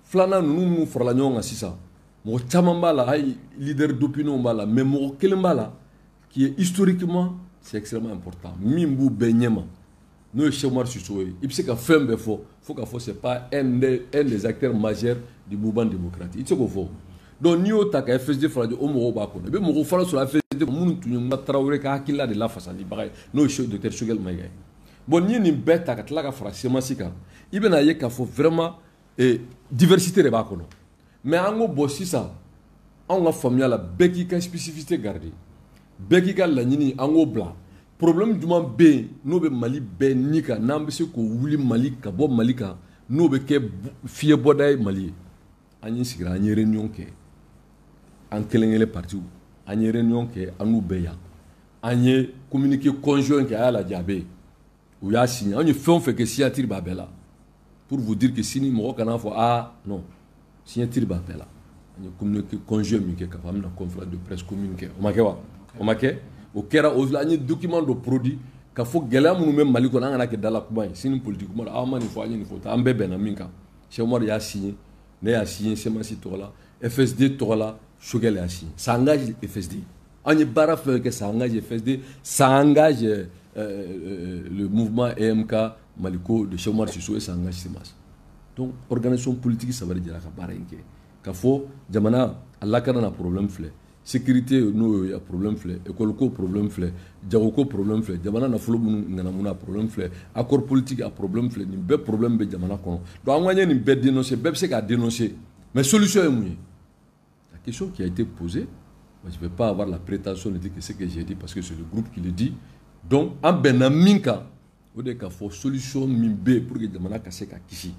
Filanan, ninnu minnu farala ɲɔgɔn kan sisan, mɔgɔ caman b'a la, hali leader d'opinion b'a la, mais mɔgɔ kelen b'a la qui est historiquement, c'est extrêmement important, min b'u bɛɛ ɲɛma, n'o ye Cheikh Oumar Sissoko ye. I bɛ se ka fɛn bɛɛ fɔ fo k'a fɔ c'est pas un des acteurs majeurs du mouvement démocratique, i tɛ se k'o fɔ. Donc n'i y'o ta ka FSD fara, o mɔgɔw b'a kɔnɔ, i bɛ mɔgɔw fana sɔrɔ FSD minnu tun ye Musa Tarawele ka hakilila de lafasalibaga ye, n'o ye docteur Choguel Maïga ye. Bon, n'i ye nin bɛɛ ta ka tila ka fara CMAS kan, i bɛna ye k'a fɔ vraiment diversité de b'a kɔnɔ. Mais an ko bon, sisan Anw ka faamuya la, bɛɛ k'i ka spécificité garder, bɛɛ k'i ka laɲini, an k'o bila. Problème jumɛn bɛ yen n'o bɛ Mali bɛɛ ni kan, n'an bɛ se k'o wuli Mali ka bɔ Mali kan, n'o bɛ kɛ fiɲɛbɔda ye Mali ye? An ye sigira, an ye réunion kɛ, an kelen kelen partiw, an ye réunion kɛ, an n'u bɛɛ yan, an ye communiqué conjoint kɛ. A y'a lajɛ, a bɛ yen, u y'a signé. An ye fɛn o fɛn kɛ, signature b'a bɛɛ la, pour vous dire que sini mɔgɔ kana fɔ ah non, signature b'a bɛɛ la. An ye communiqué conjoint min kɛ k'a fɔ an bɛna conférence de presse commune kɛ, o ma kɛ wa? O ma kɛ, o kɛra. O an ye document dɔ produit ka fɔ gɛlɛya minnu bɛ Mali kɔnɔ, an kana kɛ dala kuma ye sini, politique kuma la, aw ma nin fɔ, an ye nin fɔ, an bɛɛ bɛnna min kan. Cheikh Oumar y'a signé, ne y'a signé CMAS tɔgɔ la, FSD tɔgɔ la, Choguel y'a signé. Ça engage FSD. An ye baara fɛn kɛ, ça engage FSD, ça engage le mouvement EMK Maliko de Cheikh Oumar Sissoko et ça engage CMAS. Donc organisation politique saba de jɛra ka baara in kɛ, ka fɔ jamana a lakana na problème filɛ, sécurité n'o ye problème filɛ, école ko problème filɛ, jago ko problème filɛ, jamana nafolo minnu ŋanamu a problème filɛ, accord politique a problème filɛ, nin bɛɛ problème bɛ jamana kɔnɔ. Donc an ko an ye nin bɛɛ dénoncer, bɛɛ bɛ se k'a dénoncer, mais solution ye mun ye? La question qui a été posée, moi, je ne vais pas avoir la prétention de dire que ce que j'ai dit, parce que c'est le groupe qui le dit. Donc an bɛnna min kan, o de ye k'a fɔ solution min bɛ yen pour que jamana ka se ka kisi,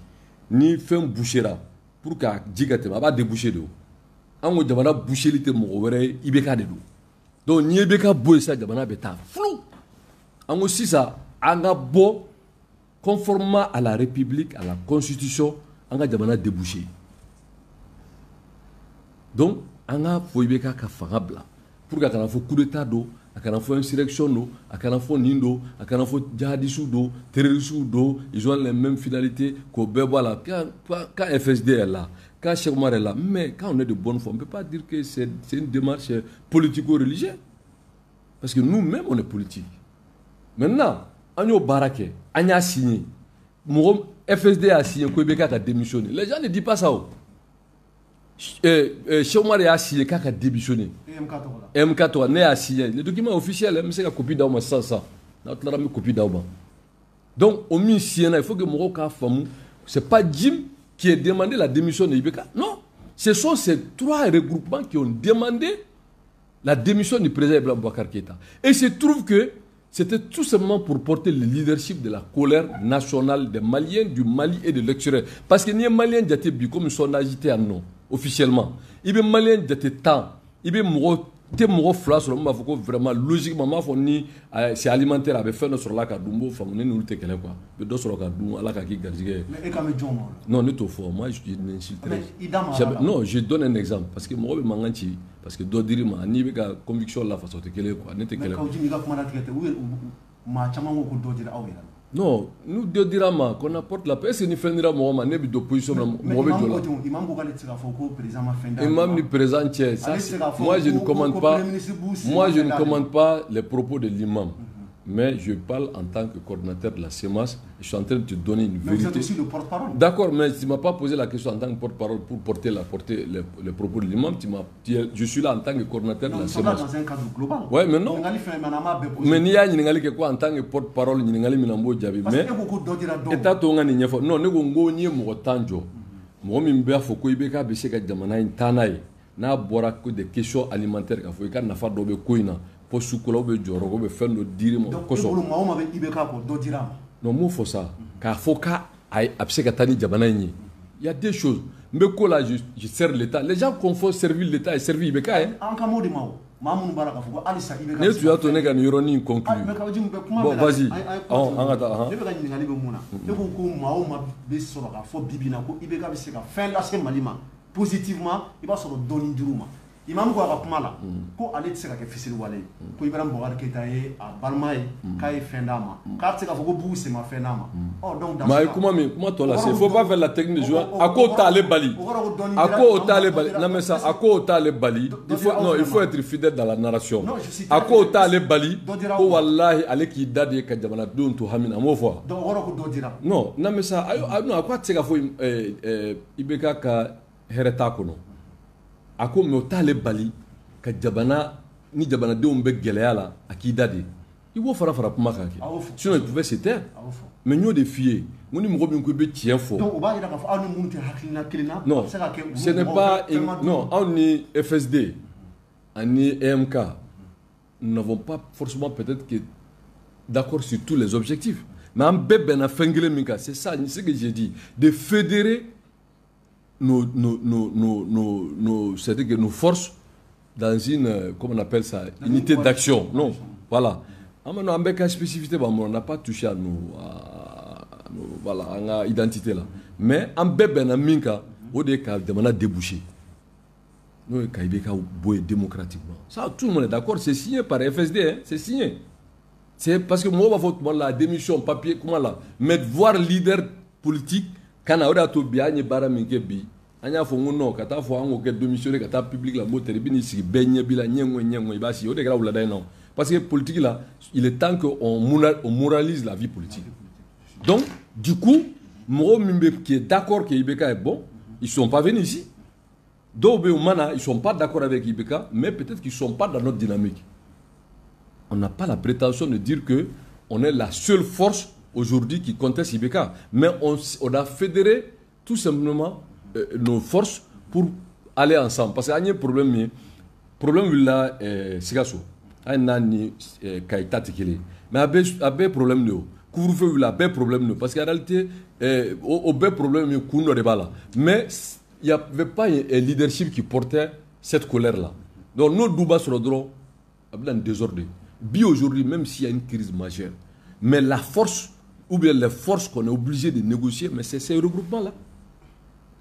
ni fɛn bouchera, pour que ji ka tɛmɛ, a b'a déboucher de. O an ko jamana boucheli tɛ mɔgɔ wɛrɛ ye, IBK de don. Donc ni IBK bɔ yen sisan, jamana bɛ taa flou. An ko sisan an ka bɔ conformément à la République, à la Constitution, an ka jamana déboucher. Donc an ka fɔ IBK ka fanga bila pour que a kana fɔ coup d'état don, a kana fɔ insurrection don, a kana fɔ nin don, a kana fɔ djihadistes don, terroristes don, ils ont les mêmes finalités, k'o bɛɛ bɔ a la. Quand FSD est là, quand Cheikh Oumar est là, mais quand on est de bonne foi, on ne peut pas dire que c'est une démarche politico-religieuse, parce que nous-mêmes, on est politique. Maintenant, an y'o baara kɛ, an y'a signé, mɔgɔ FSD y'a signé ko IBK ka démissionner. Les gens ne disent pas ça. O Cheikh Oumar y'a signé k'a ka démissionner. EMK tɔgɔ la. EMK tɔgɔ, ne y'a signé. Le document officiel, n bɛ se ka copie d'aw ma sisan sisan, n'aw tilara, n bɛ copie d'aw ma. Donc o min signé na, il faut que mɔgɔw k'a faamu, c'est pas Jim qui a demandé la démission de IBK. Non, ce sont ces trois regroupements qui ont demandé la démission du président Ibrahim Boubacar Keïta. Et il se trouve que c'était tout simplement pour porter le leadership de la colère nationale des Maliens, du Mali et de l'extérieur. Parce que n'i ye Malien jate bi, comme sondage tɛ yan nɔ officiellement, i bɛ Malien jate 10, i bɛ mɔgɔ tɛ mɔgɔ fila sɔrɔ min b'a fɔ ko vraiment logiquement, n b'a fɔ ni c'est alimentaire, a bɛ fɛn dɔ sɔrɔ la ka dun, n b'o faamu, ne n'olu tɛ kɛlɛ quoi, i bɛ dɔ sɔrɔ ka dun, Ala ka k'i garijɛgɛ ye. Mais e kan bɛ jɔn ma o la? Non, ne t'o fɔ, moi je n'insulterai Mais i da magara la. Non, je donne un exemple, parce que mɔgɔ bɛ mankan ci parce que dɔ dir'i ma, n'i bɛ ka conviction lafasa, o tɛ kelen ye quoi, ne tɛ Mais kɛlɛ. Kaou Djim, i ka kuma latigɛ tɛ, u yɛrɛ maa caman ko ko dɔ dira aw yɛrɛ la. Non, nous dɔ dira ma, qu'on apporte la paix. Est-ce que ni fɛn dira mɔgɔ ma, ne bɛ don position min na, Mais mɔgɔ bɛ imam jɔ la. ko ten, imam ko k'ale tɛ se k'a fɔ ko président ma fɛn d'a Imam ma. ni président cɛ, ça, Ale tɛ se k'a fɔ moi je ne commente ko pas, premier ministre b'u sen moi je fɛn ne d'ale ma. commente pas les propos de l'imam, mais je parle en tant que coordinateur de la CMAS. Je suis en train de te donner une Mais vous êtes vérité. aussi le porte-parole. D'accord, mais tu ne m'as pas posé la question en tant que porte-parole pour porter les propos de l'imam. Je suis là en tant que coordinateur Non, de la nous sommes là CMAS. dans un cadre global. Ouais, mais non. Ɲininkali fɛn fɛn na, an b'a bɛɛ poser. Mais n'i y'a ɲininkali kɛ ko en tant que porte-parole, ɲininkali min na, n b'o jaabi. Parce Mais que e ko ko dɔ dira dɔw e t'a to n ka nin ɲɛfɔ. Non, ne ko n ko n'i ye mɔgɔ 10 jɔ, mɔgɔ min b'a fɔ ko IBK bɛ se ka jamana in taa n'a ye, n'a bɔra ko des questions alimentaires, k'a fɔ i ka nafa dɔ bɛ ko in na, poste ko la, ou bien jɔyɔrɔ ko bɛ fɛn dɔ dir'i ma o Donc e kosɔn. bolo, maa o maa bɛ IBK kɔ, dɔ dira a ma. Non, m'o fɔ sa, k'a fɔ k'a a bɛ se ka taa ni jamana in ye. Il y a deux choses. N bɛ ko la, je sers l'État. Les gens confondent servir l'État et servir IBK, hein. An kan b'o de ma o. Maa minnu b'a la k'a fɔ ko halisa IBK Ne tun y'a to ne ka nin yɔrɔnin conclure. Mais Kaou Djim, bɛ kuma Bon, bɛɛ la, vas-y. an ye kuma Ɔn, an ka taa, Ne bɛ ka ɲininkali bɛ mun na? Ne ko ko maa o maa bɛ sɔrɔ k'a fɔ bi bi in na ko IBK bɛ se ka fɛn lase Mali ma positivement, i b'a sɔrɔ dɔɔni dir'u ma. Imam ko a ka kuma la ko ale tɛ se ka kɛ fisiriwale ye, ko Ibrahim Boubacar Keïta ye a balima ye, k'a ye fɛn d'a ma, k'a tɛ se k'a fɔ ko Boubou sen ma fɛn d'a ma. Ɔ donc dans Mais ce a ye cas- kuma min, kuma tɔ lase, O kɔrɔ faut ko pas faire la technique de joueur. A k'o t'ale bali. o kɔrɔ ko dɔɔni A dira k'o imam t'ale ma, bali. dɔ dira- Non mais ça, a k'o t'ale bali. Dɔ Il faut dira aw non, il fɛnɛ faut ma. être fidèle dans la narration. Non, je suis A très k'o fidèle. t'ale bali. Dɔ dira Ko aw ma. wallahi ale k'i da de ka jamanadenw to hami na, a m'o fɔ wa? Donc o kɔrɔ ko dɔ dira. Non, non mais ça, ayo, non, a ko a tɛ se ka fɔ IBK ka hɛrɛ t'a kɔnɔ. A ko mais o t'ale bali ka jamana ni jamanadenw bɛ gɛlɛya la, a k'i da de. I b'o fara fara kuma kan kɛ. A y'o fɔ. Sinon il pouvait se taire. A y'o fɔ. Mais n y'o de f'i ye. Ko ni mɔgɔ min ko i bɛ tiɲɛ fɔ. Donc o b'a jira k'a fɔ aw ni minnu tɛ hakilina kelen na. Non, ce n'est pas, non, anw ni FSD ani EMK, nous n'avons pas forcément peut-être que d'accord sur tous les objectifs. Mais an bɛɛ bɛnna fɛn kelen min kan, c'est ça, ce que j'ai dit, de fédérer nos, c'est-à-dire que nos forces dans une, comment on appelle ça, unité d'action. Non, voilà. An bɛɛ ka spécificité b'an bolo, on n'a pas touché à nos, voilà, an ka identité la. Mais an bɛɛ bɛnna min kan, o de ye ka jamana déboucher. N'o ye ka IBK bɔ yen démocratiquement. Ça, tout le monde est d'accord, c'est signé par FSD, hein, c'est signé. C'est parce que mɔgɔw b'a fɔ tuma dɔ la démission papier kuma la, mais voir leader politique ka na, o de y'a to bi an ye baara min kɛ bi, an y'a fɔ n ko non, ka taa fɔ an k'o kɛ démissionner ka taa public la, n b'o tɛ, i bɛ n'i sigi bɛɛ ɲɛ b'i la, ɲɛ ŋɔ ɲɛ ŋɔ, i b'a sigi, o de kɛra wulada in na. Parce que politique là, il est temps qu'on moralise la vie politique. Donc du coup, mɔgɔ min bɛ qui est d'accord que IBK est bon, ils sont pas venus ici. Dɔw bɛ yen, u ma na, ils sont pas d'accord avec IBK, mais peut-être qu'ils sont pas dans notre dynamique. On n'a pas la prétention de dire que on est la seule force aujourd'hui qui conteste IBK. Mais on a fédéré tout simplement nos forces pour aller ensemble. Parce qu'il y a un problème, problème wulila Sikaso. Hali n'a ni Kayi ta tɛ kelen ye. Mais a bɛɛ problème de ye o. Couvre-feu wulila, a bɛɛ problème de ye. Parce qu'en réalité, o bɛɛ problème ye, kun dɔ de b'a la. Mais il n'y avait pas un leadership qui portait cette colère-là. Donc n'o du b'a sɔrɔ dɔrɔn, a bɛ na ni désordre. Bi aujourd'hui, même s'il y a une crise majeure, mais la force, ou bien les forces qu'on est obligé de négocier, mais c'est ces regroupements-là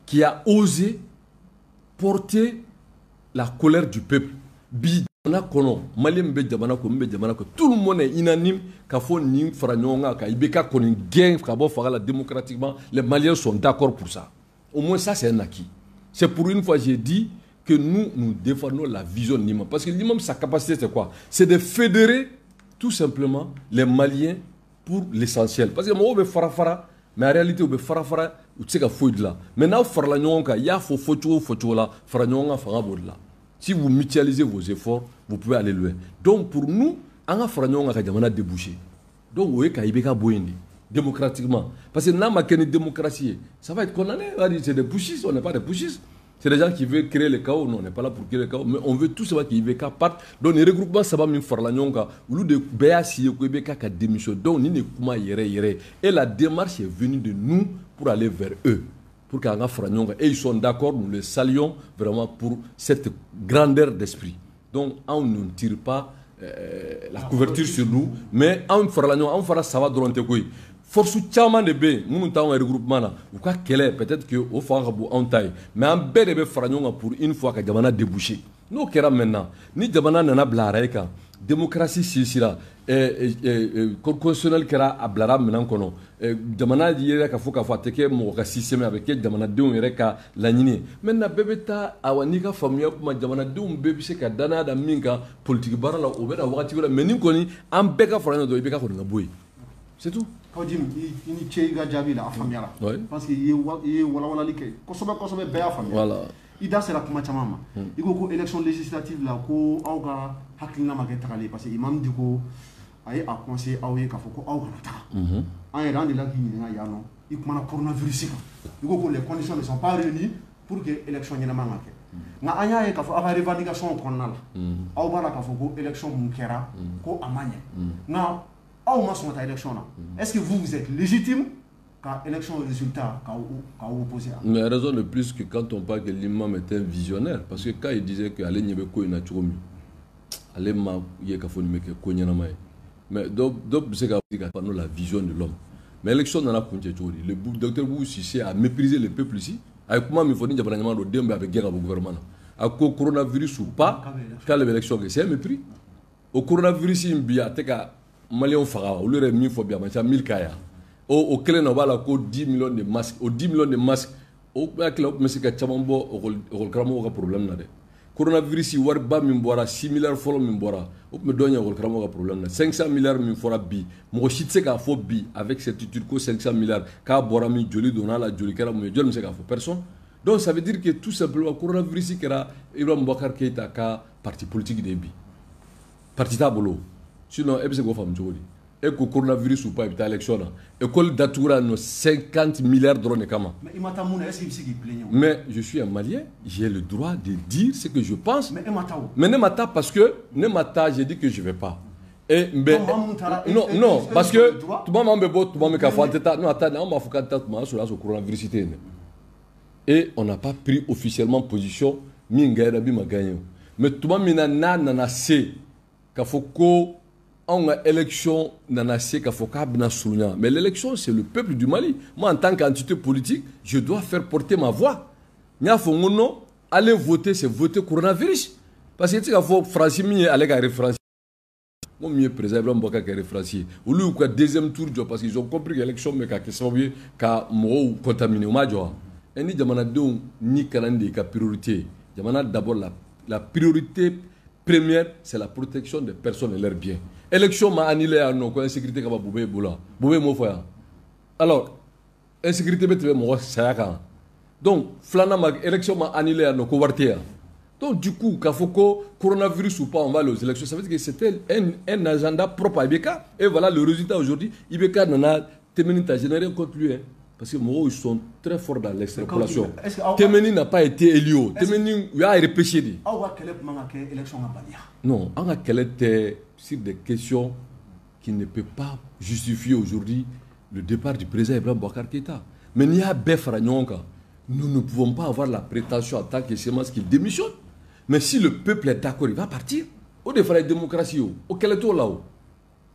qui a osé porter la colère du peuple. Bi jamana kɔnɔ, Malien bɛ jamana kɔnɔ, min bɛ jamana kɔnɔ, tout le monde est unanime k'a fɔ nin fara ɲɔgɔn kan ka IBK kɔni gɛn ka bɔ fanga la démocratiquement. Les Maliens sont d'accord pour ça. Au moins ça, c'est un acquis. C'est pour une fois j'ai dit que nous, nous défendons la vision de l'imam. Parce que l'imam, sa capacité, c'est quoi? C'est de fédérer tout simplement les Maliens pour l'essentiel. Parce que mɔgɔw bɛ fara fara, mais en réalité, u bɛ fara fara, u tɛ se ka foyi dilan. Mais n'aw farala ɲɔgɔn kan, i y'a fɔ fɔcogo o fɔcogo la, fara ɲɔgɔn kan fanga b'o de la. Si vous mutualisez vos efforts, vous pouvez aller loin. Donc pour nous, an ka fara ɲɔgɔn kan ka jamana déboucher. Donc o ye ka IBK bɔ yen de, démocratiquement. Parce que n'a ma kɛ ni démocratie ye, ça va être condamné. On va dire c'est des putschistes, on n'est pas des putschistes. C'est des gens qui veulent créer le chaos. Non, on n'est pas là pour créer le chaos. Mais on veut tout simplement qu'IBK parte. Donc, les regroupements saba min farala ɲɔgɔn kan, olu de bɛɛ y'a signé ko IBK ka démission. Donc, ni ne kuma yɛrɛ yɛrɛ. Et la démarche est venue de nous pour aller vers eux, pour qu'an ka fara ɲɔgɔn kan. Et ils sont d'accord, nous les saluons vraiment pour cette grandeur d'esprit. Donc, anw ne tire pas la couverture sur nous, mais anw farala ɲɔgɔn, anw fara saba dɔrɔn tɛ koyi. Force caman de bɛ yen minnu t'anw ka regroupement na, u ka kɛlɛ peut-être que o fanga ka bon anw ta ye, mais an bɛɛ de bɛ fara ɲɔgɔn kan pour une fois ka jamana déboucher. N'o kɛra maintenant, ni jamana nana bila rail kan, démocratie sinsira, code constitutionnel kɛra, a bilara minɛn kɔnɔ, jamana yɛrɛ ka fɔ k'a fɔ a tɛ kɛ mɔgɔ ka système, a bɛ kɛ jamanadenw yɛrɛ ka laɲini ye. Maintenant bɛɛ bɛ taa, awa, n'i ka faamuya kuma, jamanadenw bɛɛ bɛ se ka danaya da min kan politique baara la, o bɛ na wagati wɛrɛ. Mais nin kɔni, an bɛɛ ka fara ɲɔgɔn kan dɔrɔn, i bɛ ka kɔni ka bɔ yen, c'est tout. Kaou Djim, i ni ce i ka jaabi la, a faamuyara. Oui. Parce que i ye walawalali kɛ kosɛbɛ kosɛbɛ, bɛɛ y'a faamuya. Voilà. I da sera kuma caman ma. I ko ko élection législative la, ko aw ka hakilina ma kɛ tagali ye, parce que imam Dicko a ye a conseillé aw ye k'a fɔ ko aw kana taga. An yɛrɛ an delila k'i ɲininka yan nɔ, i kumana coronavirus kan, i ko ko les conditions ne sont pas réunies pour que élection ɲɛnama ka kɛ. Nka an y'a ye k'a fɔ aw ka revendication kɔnɔna la, aw b'a la k'a fɔ ko élection mun kɛra, ko a ma ɲɛ, nka aw ma sɔn ka taa élection na. Est-ce que vous, vous êtes légitime ka élection résultat k'aw opposer a? Mais raison de plus que quand on parle que l'imam était un visionnaire, parce que quand il disait que ale ɲɛ bɛ ko in na cogo min, ale ma ye k'a fɔ nin bɛ kɛ ko ɲɛnama ye. Mais dɔw bɛ se ka ka la vision de l'homme. Mais élection nana kuncɛ cogo di? Le docteur Boubou Cissé a méprisé le peuple ici. A ye kuma min fɔ, ni jamana ɲɛmaa don, den bɛɛ a bɛ gɛn ka bɔ gouvernement na. A ko coronavirus ou pas, k'ale bɛ élection kɛ, c'est un mépris. O coronavirus in bi, a tɛ ka Maliyɛnw faga wa? Olu yɛrɛ ye min fɔ bi, a man ca 1000 cas ya. O kelen na, o b'a la ko 10 millions de masques. O 10 millions de masques, o hakili la, o tun bɛ se ka caman bɔ école karamɔgɔw ka problème na dɛ. Coronavirus wariba min bɔra, 6 milliards fɔlɔ min bɔra, o tun bɛ dɔ ɲɛ école karamɔgɔw ka problème na. 500 milliards min fɔra bi, mɔgɔ si tɛ se k'a fɔ bi avec certitude ko 500 milliards k'a bɔra min, joli donna la, joli kɛra mun ye, jɔn bɛ se k'a fɔ? Personne. Donc ça veut dire que tout simplement coronavirus kɛra Ibrahim Boubacar Keïta ka parti politique de ye bi. Parti t'a bolo, sinon e bɛ se k'o faamu cogo di? E ko coronavirus ou pas, i bɛ taa élection na. École datugura nɔ 50 milliards dɔrɔn de kama. Mais i ma taa mun na, est-ce que i bɛ se k'i plaigner? Mais je suis un Malien, j'ai le droit de dire ce que je pense. Mais e ma taa o. Mais ne ma taa parce que ne ma taa, j'ai dit que je vais pas. Et ben, non, non, parce que tuma min an bɛ bɔ tuma min k'a fɔ an tɛ taa, non, attends, an b'a fɔ k'an tɛ taa tuma y'a sɔrɔ coronavirus tɛ yen dɛ. Et on n'a pas pris officiellement position min gagnera, min ma gagné. Mais tuma min na n'a nana se k'a fɔ ko anw ka élection nana se k'a fɔ k'a bɛna surunya, mais l'élection, c'est le peuple du Mali. Moi, en tant qu'entité politique, je dois faire porter ma voix. N y'a fɔ n ko non, aller voter, c'est voter coronavirus, parce que i tɛ se k'a fɔ Faransi min ye ale ka référence, ko min ye président Ibrahim Boubacar kɛ référence ye, olu y'u ka deuxième tour jɔ parce qu'ils ont compris que élection bɛ ka kɛ sababu ye ka mɔgɔw contaminer. U m'a jɔ wa? Ni jamanadenw ni kana de y'i ka priorité ye, jamana d'abord, la priorité première, c'est la protection des personnes et leurs biens. Élection ma annulé yan nɔ ko insécurité kama, Boubèye bolo, Boubèye m'o fɔ yan. Alors insécurité bɛ tɛmɛ mɔgɔ saya kan. Donc filanan ma, élection ma annulé yan nɔ ko wari tɛ yan. Donc du coup, k'a fɔ ko coronavirus ou pas, on va aller aux élections, ça veut dire que c'était un agenda propre à IBK. Et voilà le résultat aujourd'hui. IBK nana Temeni ta généré contre lui, hein. Parce que mɔgɔw, ils sont très forts dans l'extrapolation. Temeni n'a pas été élu. Temeni, u y'a repêché de. Aw ka kɛlɛ tun man ka kɛ élection ka baliya? Non, an ka kɛlɛ tɛ sur des questions qui ne peuvent pas justifier aujourd'hui le départ du président Ibrahim Boubacar Keïta. Mais n'i y'a bɛɛ fara ɲɔgɔn kan, nous ne pouvons pas avoir la prétention en tant que CMAS qu'il démissionne. Mais si le peuple est d'accord, il va partir. O de fana ye démocratie o. O kɛlɛ t'o la o.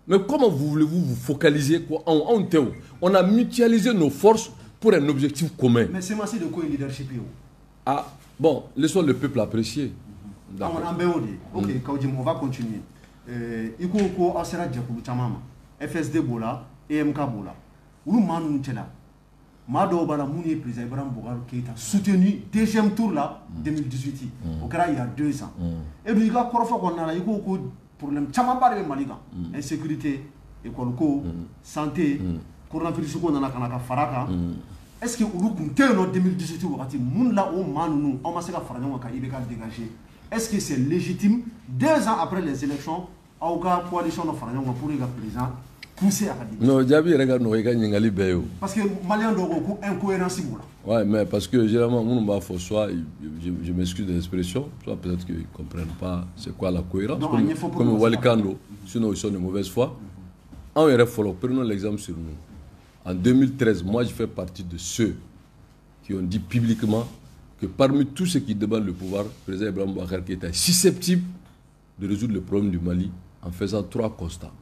Mais comment voulez-vous vous focaliser quoi? Anw tɛ o. On a mutualisé nos forces pour un objectif commun. Mais CMAS de ko ye leadership ye o. Ah, bon, laissons le peuple apprécier. An kɔni an bɛɛ y'o de ye. Ok, Kaou Djim, on va continuer. I ko ko aw sera jɛkulu caman ma. FSD b'o la, EMK b'o la. Olu maa ninnu cɛla, maa dɔw b'a la minnu ye président Ibrahim Boubacar Keïta soutenu deuxième tour la 2018. O kɛra il y a 2 ans. E dun i ka kɔrɔfɔ kɔnɔna la, i ko ko problème camanba de bɛ Mali kan. Insécurité, école ko, santé, coronavirus ko nana ka na ka fara kan. Est-ce que olu tun tɛ yen nɔ 2018 wagati? Mun la o maa ninnu aw ma se ka fara ɲɔgɔn kan ka IBK dégager? Est-ce que c'est légitime, 2 ans après les élections, aw ka coalition dɔ fara ɲɔgɔn kan pour que ka président pousser a ka démission? Non, jaabi yɛrɛ ka nɔgɔ i ka ɲininkali bɛɛ ye o. Parce que malien dɔw ko ko incohérence b'o la. Ouais, mais parce que généralement, minnu b'a fɔ, soit, je m'excuse de l'expression, soit peut-être qu'ils ne comprennent pas c'est quoi la cohérence, Donc, a ɲɛfɔ pour comme que walikan don, sinon ils sont de mauvaise foi. Anw yɛrɛ fɔlɔ, prenons l'exemple sur nous. En 2013, moi je fais partie de ceux qui ont dit publiquement que parmi tous ceux qui demandent le pouvoir, le président Ibrahim Boubacar Keïta est susceptible de résoudre le problème du Mali en faisant trois constats.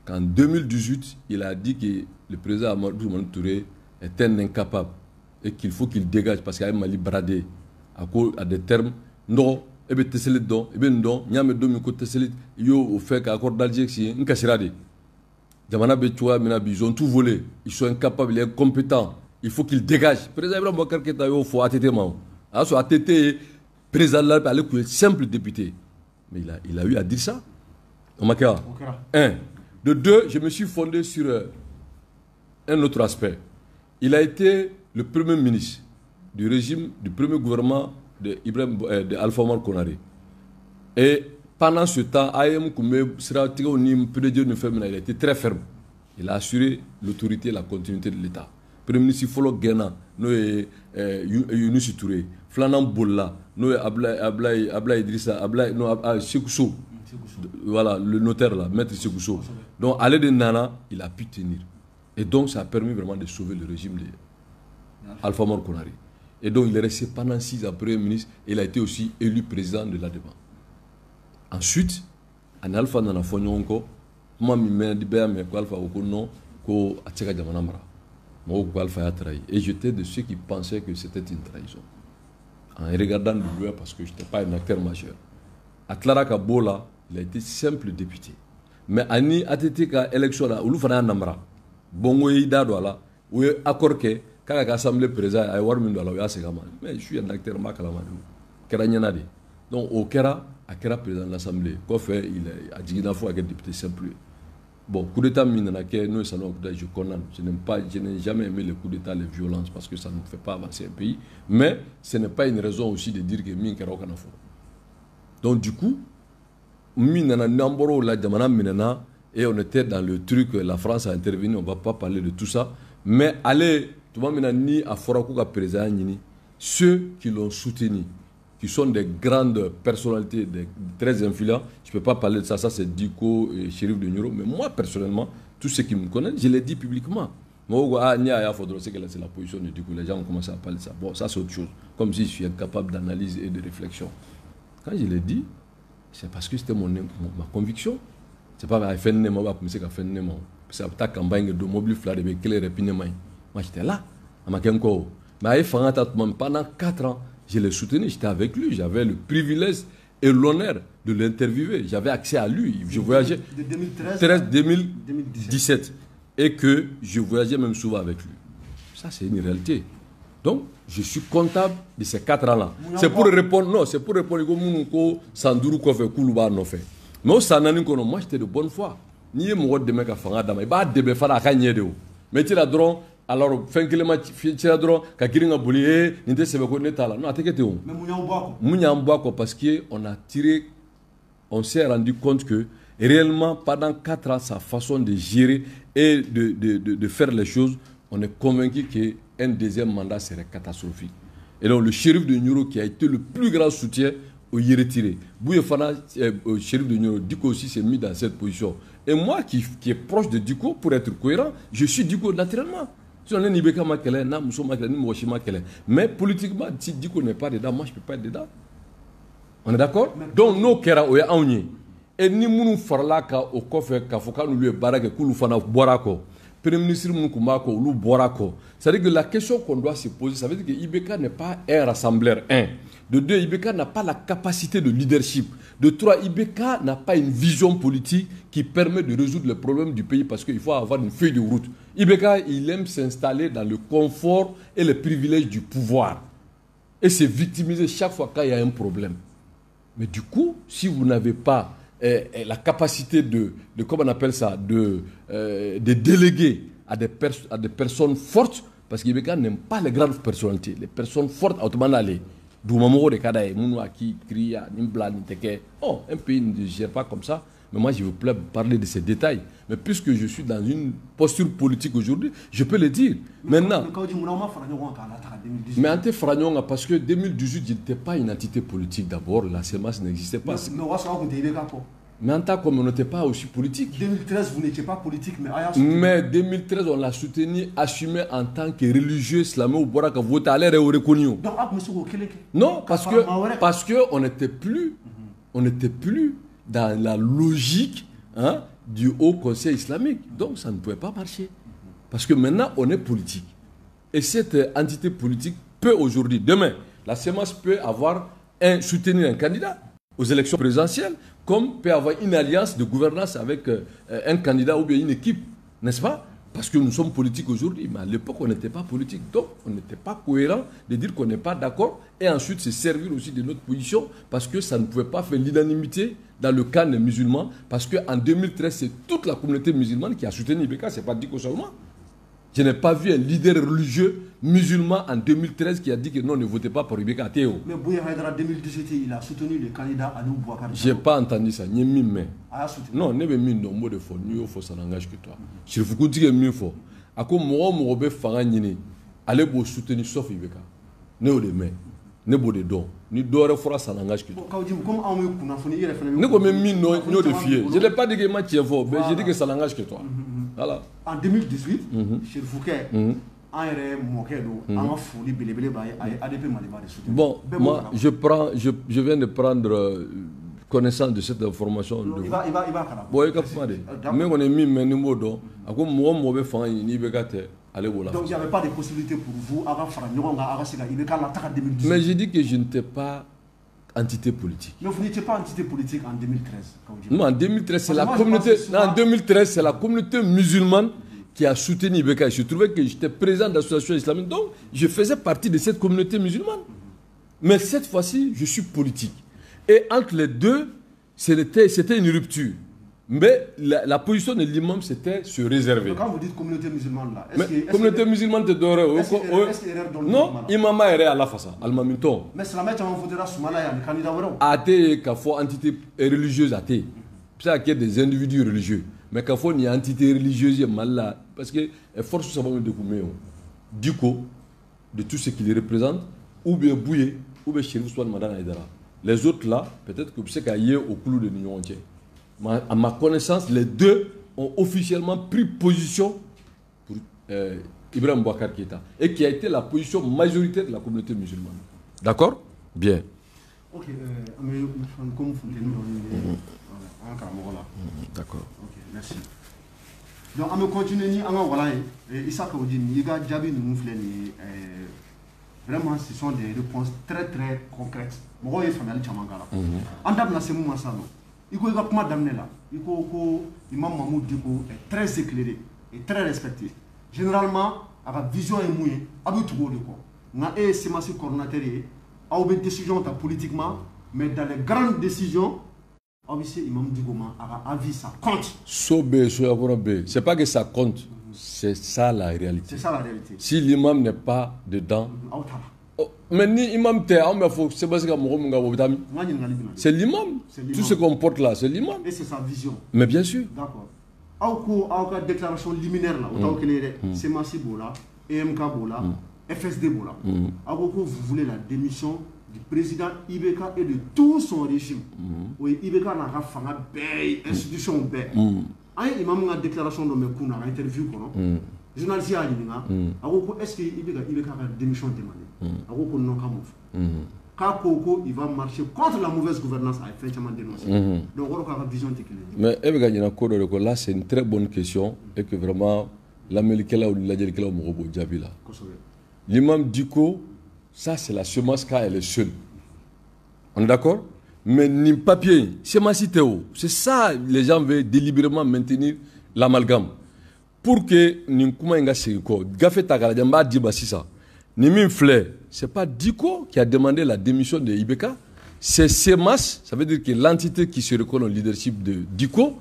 Qu'en 2018, il a dit que le président Amadou Toumani Touré est un incapable et qu'il faut qu'il dégage parce qu'il y a un Mali bradé à cause à des termes non e bɛ Tessalit dɔn, i bɛ nin dɔn, n y'a mɛn don min ko Tessalit i y'o o fɛ ka accord d'Alger signé, n kasira de. Jamana bɛ cogoya min na bi, ils ont tout volé, ils sont incapables, incompétents, il faut qu'ils dégagent. Président Ibrahim Boubacar Keïta y'o fɔ ATT ma. O a y'a sɔrɔ ATT ye président de la République, ale tun ye simple député, mais il a eu à dire ça. O ma kɛ wa? O kɛra. Un. De deux, je me suis fondé sur un autre aspect. Il a été le premier ministre du régime du premier gouvernement de, Ibrahim, de Alpha Omar Konaré. Et pendant ce temps, AEEM tun bɛ siratigɛw ni PDG ni fɛn min na, il a été très ferme. Il a assuré l'autorité et la continuité de l'État. Premier ministre fɔlɔ gɛnna, n'o ye Younouss Touré. Filanan bolila, n'o ye Ablaye Idrissa, Ablaye, non, ah, Sékou Sow. Voilà, le notaire là, maître Sékou Sow. Donc, ale de nana, il a pu tenir. Et donc, ça a permis vraiment de sauver le régime de Alpha Omar Konaré. Et donc, il est resté pendant 6 ans premier ministre et il a été aussi élu président de l'ADEMA. Ensuite, ani Alpha nana fɔ ɲɔgɔn kɔ, kuma min mɛn di bɛɛ y'a mɛn ko Alpha ko ko non, ko a tɛ se ka jamana mara. Mɔgɔw ko ko Alpha y'a trahi. Et j'étais de ceux qui pensaient que c'était une trahison. En regardant de loin parce que je n'étais pas un acteur majeur. A tilara ka b'o la, il a été simple député. Mais ani ATT ka élection la, olu fana y'a namara. Bongo y'i da don a la, u ye accord kɛ k'a ka kɛ assemblée président, a ye wari min don a la, u y'a segin a ma. Mais je suis un acteur, n b'a kalama de. Kɛra ɲɛna de. Donc o kɛra, a kɛra président de l'assemblée. Kɔfɛ, il a jiginna fo ka kɛ député simple ye. Bon, coup d'état min nana kɛ, n'o ye Sanogo coup d'état, je condamne. Je n'aime pas, je n'ai jamais aimé les coups d'état, les violences, parce que ça ne fait pas avancer un pays. Mais ce n'est pas une raison aussi de dire que min kɛra o kana fɔ. Donc du coup, min nana n'an bɔra o la, jamana minɛna. Et on était dans le truc, la France a intervenu, on ne va pas parler de tout ça. Mais allez, tout le monde ni a fɔra k'u ka président ɲini, ceux qui l'ont soutenu, qui sont des grandes personnalités, des, très influents, je ne peux pas parler de ça, ça c'est Diko et Chérif de Nioro, mais moi personnellement, tous ceux qui me connaissent, je l'ai dit publiquement. Moi, c'est que c'est la position de Diko, les gens ont commencé à parler de ça. Bon, ça c'est autre chose, comme si je suis incapable d'analyse et de réflexion. Quand je l'ai dit, c'est parce que c'était ma conviction. C'est pas à faire parce que la campagne de mobile fila de bɛ kelen yɛrɛ pinɛ ma ye. Moi j'étais là, a ma kɛ n kɔ o. Mais a ye fanga ta tuma min, pendant 4 ans, je l'ai soutenu, j'étais avec lui, j'avais le privilège et l'honneur de l'interviewer. J'avais accès à lui, je voyageais. De 2013 2017. Et que je voyageais même souvent avec lui. Ça, c'est une réalité. Donc, je suis comptable de ces 4 ans-là. C'est pour répondre, non, c'est pour répondre ko minnu ko san 5 kɔfɛ k'olu b'a nɔfɛ. Mais o san 4 kɔnɔ, moi j'étais de bonne foi. N'i ye mɔgɔ dɛmɛ ka fanga d'a ma, i b'a dɛmɛ fana a ka ɲɛ de o. Mais tu la dɔrɔn, alors fɛn kelen ma cira dɔrɔn ka girin ka boli, ee nin tɛ sɛbɛ ko ne t'a la. Non, a tɛ kɛ ten o. Mais mun y'aw bɔ a kɔ? Mun y'an bɔ a kɔ? Parce que on a tiré, on s'est rendu compte que réellement pendant 4 ans, sa façon de gérer et de faire les choses, on est convaincu qu'un deuxième mandat serait catastrophique. Et donc le Chérif de Nioro, qui a été le plus grand soutien, au y retiré. Bouye Fana, Chérif de Nioro, Diko aussi s'est mis dans cette position. Et moi qui est proche de Diko, pour être cohérent, je suis Diko naturellement. Si on est ni Beka ma kɛlɛ, n'a muso ma kɛlɛ, ni mɔgɔ si ma kɛlɛ. Mais politiquement, si Diko n'est pas dedans, moi je ne peux pas être dedans. On est d'accord? Donc n'o kɛra, o ye anw ye. Et ni minnu farala kan o kɔfɛ k'a fɔ k'an n'olu ye baara kɛ, k'olu fana bɔra a kɔ. Premier ministre minnu tun b'a kɔ, olu bɔra a kɔ. C'est-à-dire que la question qu'on doit se poser, ça veut dire que IBK n'est pas un rassembleur, un. De deux, IBK n'a pas la capacité de leadership. De trois, IBK n'a pas une vision politique qui permet de résoudre les problèmes du pays parce qu'il faut avoir une feuille de route. IBK, il aime s'installer dans le confort et les privilèges du pouvoir et se victimiser chaque fois qu'il y a un problème. Mais du coup, si vous n'avez pas la capacité de comment on appelle ça, de déléguer à des personnes fortes, parce qu'IBK n'aime pas les grandes personnalités, les personnes fortes autrement aller. Oh, un pays ne gère pas comme ça. Mais moi, je veux parler de ces détails. Mais puisque je suis dans une posture politique aujourd'hui, je peux le dire. Mais maintenant. Mais ante fara parce que 2018, je n'étais pas une entité politique d'abord. La CMAS n'existait pas. Mais en tant comme on n'était pas aussi politique. 2013, vous n'étiez pas politique, mais mais 2013, on l'a soutenu, assumé en tant que religieux islamique au Boraka, voté à l'air et au reconnu. Donc, non, parce que on n'était plus, on n'était plus dans la logique, hein, du Haut Conseil islamique. Donc, ça ne pouvait pas marcher. Parce que maintenant, on est politique. Et cette entité politique peut aujourd'hui, demain, la CMAS peut avoir soutenir un candidat aux élections présidentielles, comme peut avoir une alliance de gouvernance avec un candidat ou bien une équipe, n'est-ce pas? Parce que nous sommes politiques aujourd'hui, mais à l'époque, on n'était pas politique. Donc, on n'était pas cohérent de dire qu'on n'est pas d'accord et ensuite se servir aussi de notre position parce que ça ne pouvait pas faire l'unanimité dans le cas des musulmans, parce qu'en 2013, c'est toute la communauté musulmane qui a soutenu IBK, ce n'est pas Diko seulement. Je n'ai pas vu un leader religieux musulman en 2013 qui a dit que non, ne votez pas pour IBK. Mais Bouye Haïdara, 2018, il a soutenu le candidat Aliou Boubacar. Je n'ai pas entendu ça. Non, ne bɛ min dɔn, n b'o de fɔ. N'i y'o fɔ, ça n'engage que toi. Sirifukuntigi ye min fɔ, a ko mɔgɔ o mɔgɔ bɛ fanga ɲini, ale b'o soutenu sauf IBK. Ne y'o de mɛn, ne b'o de dɔn. Ni dɔ wɛrɛ fɔra, ça n'engage que toi. Comme anw ye kunnafoni, i yɛrɛ fana bɛ. Ne ko n bɛ min dɔn, n y'o de f'i ye. Je n'ai pas dit que ma tiɲɛ fɔ, mais j'ai dit que ça n'engage que toi. Voilà. En 2018, Cherifukɛ, an yɛrɛ mɔkɛ don, an ka foli belebele b'a ye, a ye ADP Maliba de soutenu. Bon, moi, je viens de prendre connaissance de cette information. I b'a kalan. Bon, i ka kuma de. Min kɔni ye min mɛn ni n b'o dɔn, a ko mɔgɔ o mɔgɔ bɛ fanga ɲini, IBK tɛ, ale b'o la. Donc, il n'y avait pas de possibilité pour vous, aw ka fara ɲɔgɔn kan, aw ka se ka IBK lataga 2018. Mais j'ai dit que je n'étais pas entité politique. Mais vous n'étiez pas entité politique en 2013. Non, en 2013, c'est la communauté. En 2013, c'est la communauté musulmane qui a soutenu IBK. Il se trouvait que j'étais président de l'association islamique, donc je faisais partie de cette communauté musulmane. Mais cette fois-ci, je suis politique. Et entre les deux, c'était une rupture. Mais la position de l'imam, c'était se réserver. Donc quand vous dites communauté musulmane, là, est-ce que... Communauté musulmane, te donnerait... Est-ce que dans le non, imama yɛrɛ à la fasa, almaminton. Mais silamɛ caman votera Soumala yan, candidat wɛrɛw. A tɛ k'a fɔ entité religieuse a tɛ. C'est à qu'il y ait des individus religieux. Mais k'a fɔ nin ye entité religieuse ye Mali la, parce que force saba de tun bɛ yen o: Dicko, de tout ce qu'il représente, ou bien Bouye, ou bien Chérif Ousmane Madani Haïdara. Les autres là, peut-être que bɛ se ka ye o kulu de ni ɲɔgɔn cɛ. À ma connaissance, les deux ont officiellement pris position pour Ibrahim Boubacar Keïta, et qui a été la position majoritaire de la communauté musulmane. D'accord? Bien. Ok, an bɛ komi funteni dɔɔni bɛ an karamɔgɔ la. D'accord. Ok, merci. Donc an bɛ continuer ni an ka walan ye. Issa Kaou Djim, i ka jaabi ninnu filɛ nin ye, vraiment ce sont des réponses très très concrètes. Mɔgɔw ye faamuyali caman k'a la. An da bɛna se mun ma sisan nɔ, i ko i ka kuma daminɛ la, i ko ko Imam Mahmoud Dicko est très éclairé et très respecté. Généralement, a ka vision ye mun ye, a bɛ tugu o de kɔ. Nka e ye CMAS coordonnateur ye, aw bɛ décision ta politiquement, mais dans les grandes décisions, aw bɛ se Imam Dicko ma, a ka avis, ça compte. So bɛ yen, soyakɔrɔ bɛ yen. C'est pas que ça compte, c'est ça la réalité. C'est ça la réalité. Si l'imam n'est pas dedans, aw ta la. Oh, mais ni imam tɛ, anw bɛ fɔ CMAS ka mɔgɔ min ka o bɛ taa min? N ka ɲininkali bɛ na. C'est l'imam. C'est l'imam. Tout ce qu'on porte là, c'est l'imam. Et c'est sa vision. Mais bien sûr. D'accord. Aw ko aw ka déclaration liminaire la, o t'aw kelen ye dɛ. CMAS b'o la, EMK b'o la, FSD b'o la. Aw ko ko vous voulez la démission du président IBK et de tout son régime. O ye IBK n'a ka fanga bɛɛ ye, institution bɛɛ. An ye imam ka déclaration dɔ mɛn kunun a ka interview kɔnɔ. Journaliste y'a ɲininka, a ko ko est ce que i bɛ ka IBK ka démission demander? A ko ko non, k'a m'o fɔ. K'a ko ko il va marcher contre la mauvaise gouvernance, a ye fɛn caman dénoncer. Donc o kɔrɔ k'a ka vision tɛ kelen ye. Mais e bɛ ka ɲinɛ ko dɔ de kɔ là, c'est une très bonne question et que vraiment lamɛnnikɛlaw ni lajɛlikɛlaw mago b'o jaabi la. Kosɛbɛ. L'imam Dicko, ça c'est la CMAS quand elle est seule. On est d'accord? Mais nin papier, CMAS tɛ o. C'est ça, les gens veulent délibérément maintenir l'amalgame. Pour que nin kuma in ka segin kɔ, gafe ta k'a lajɛ, n b'a d'i ma sisan. Nin min filɛ, c'est pas Dicko qui a demandé la démission de IBK, c'est CMAS, ça veut dire que l'entité qui se reconnaît au leadership de Dicko,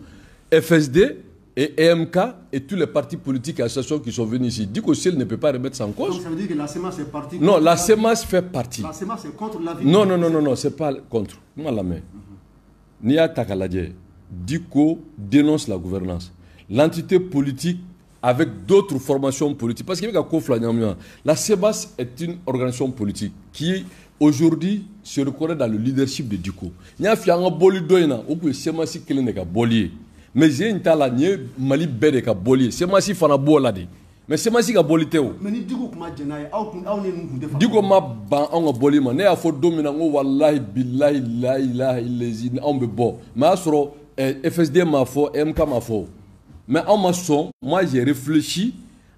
FSD et EMK et tous les partis politiques et associations qui sont venus ici. Dicko seul ne peut pas remettre ça en cause. Donc ça veut dire que la CMAS est partie. Non, la CMAS fait partie. La CMAS est contre l'avis. Non, non, non, non, non, c'est pas contre. Moi, la main. N'i y'a ta k'a lajɛ, Dicko dénonce la gouvernance. L'entité politique avec d'autres formations politiques. Parce qu'il y a ko fila ɲagami ɲɔgɔn na. La CMAS est une organisation politique qui aujourd'hui se reconnaît dans le leadership de Dicko. N y'a f'i ye an ka bɔli dɔ in na, o tun ye CMAS kelen de ka bɔli ye. Mais zen in t'a la, nin ye Mali bɛɛ de ka bɔli ye. CMAS fana b'o la de. Mais CMAS ka bɔli tɛ o. Mais ni Dicko tun ma jɛn n'a ye, aw kun aw ni ninnu tun tɛ fara. Dicko ma ban anw ka bɔli ma. Ne y'a fɔ don min na, n ko walahi bilahi la ilaha illezi anw bɛ bɔ. Mais a y'a sɔrɔ FSD m'a fɔ, MK m'a fɔ. Mais anw ma sɔn. Moi j'ai réfléchi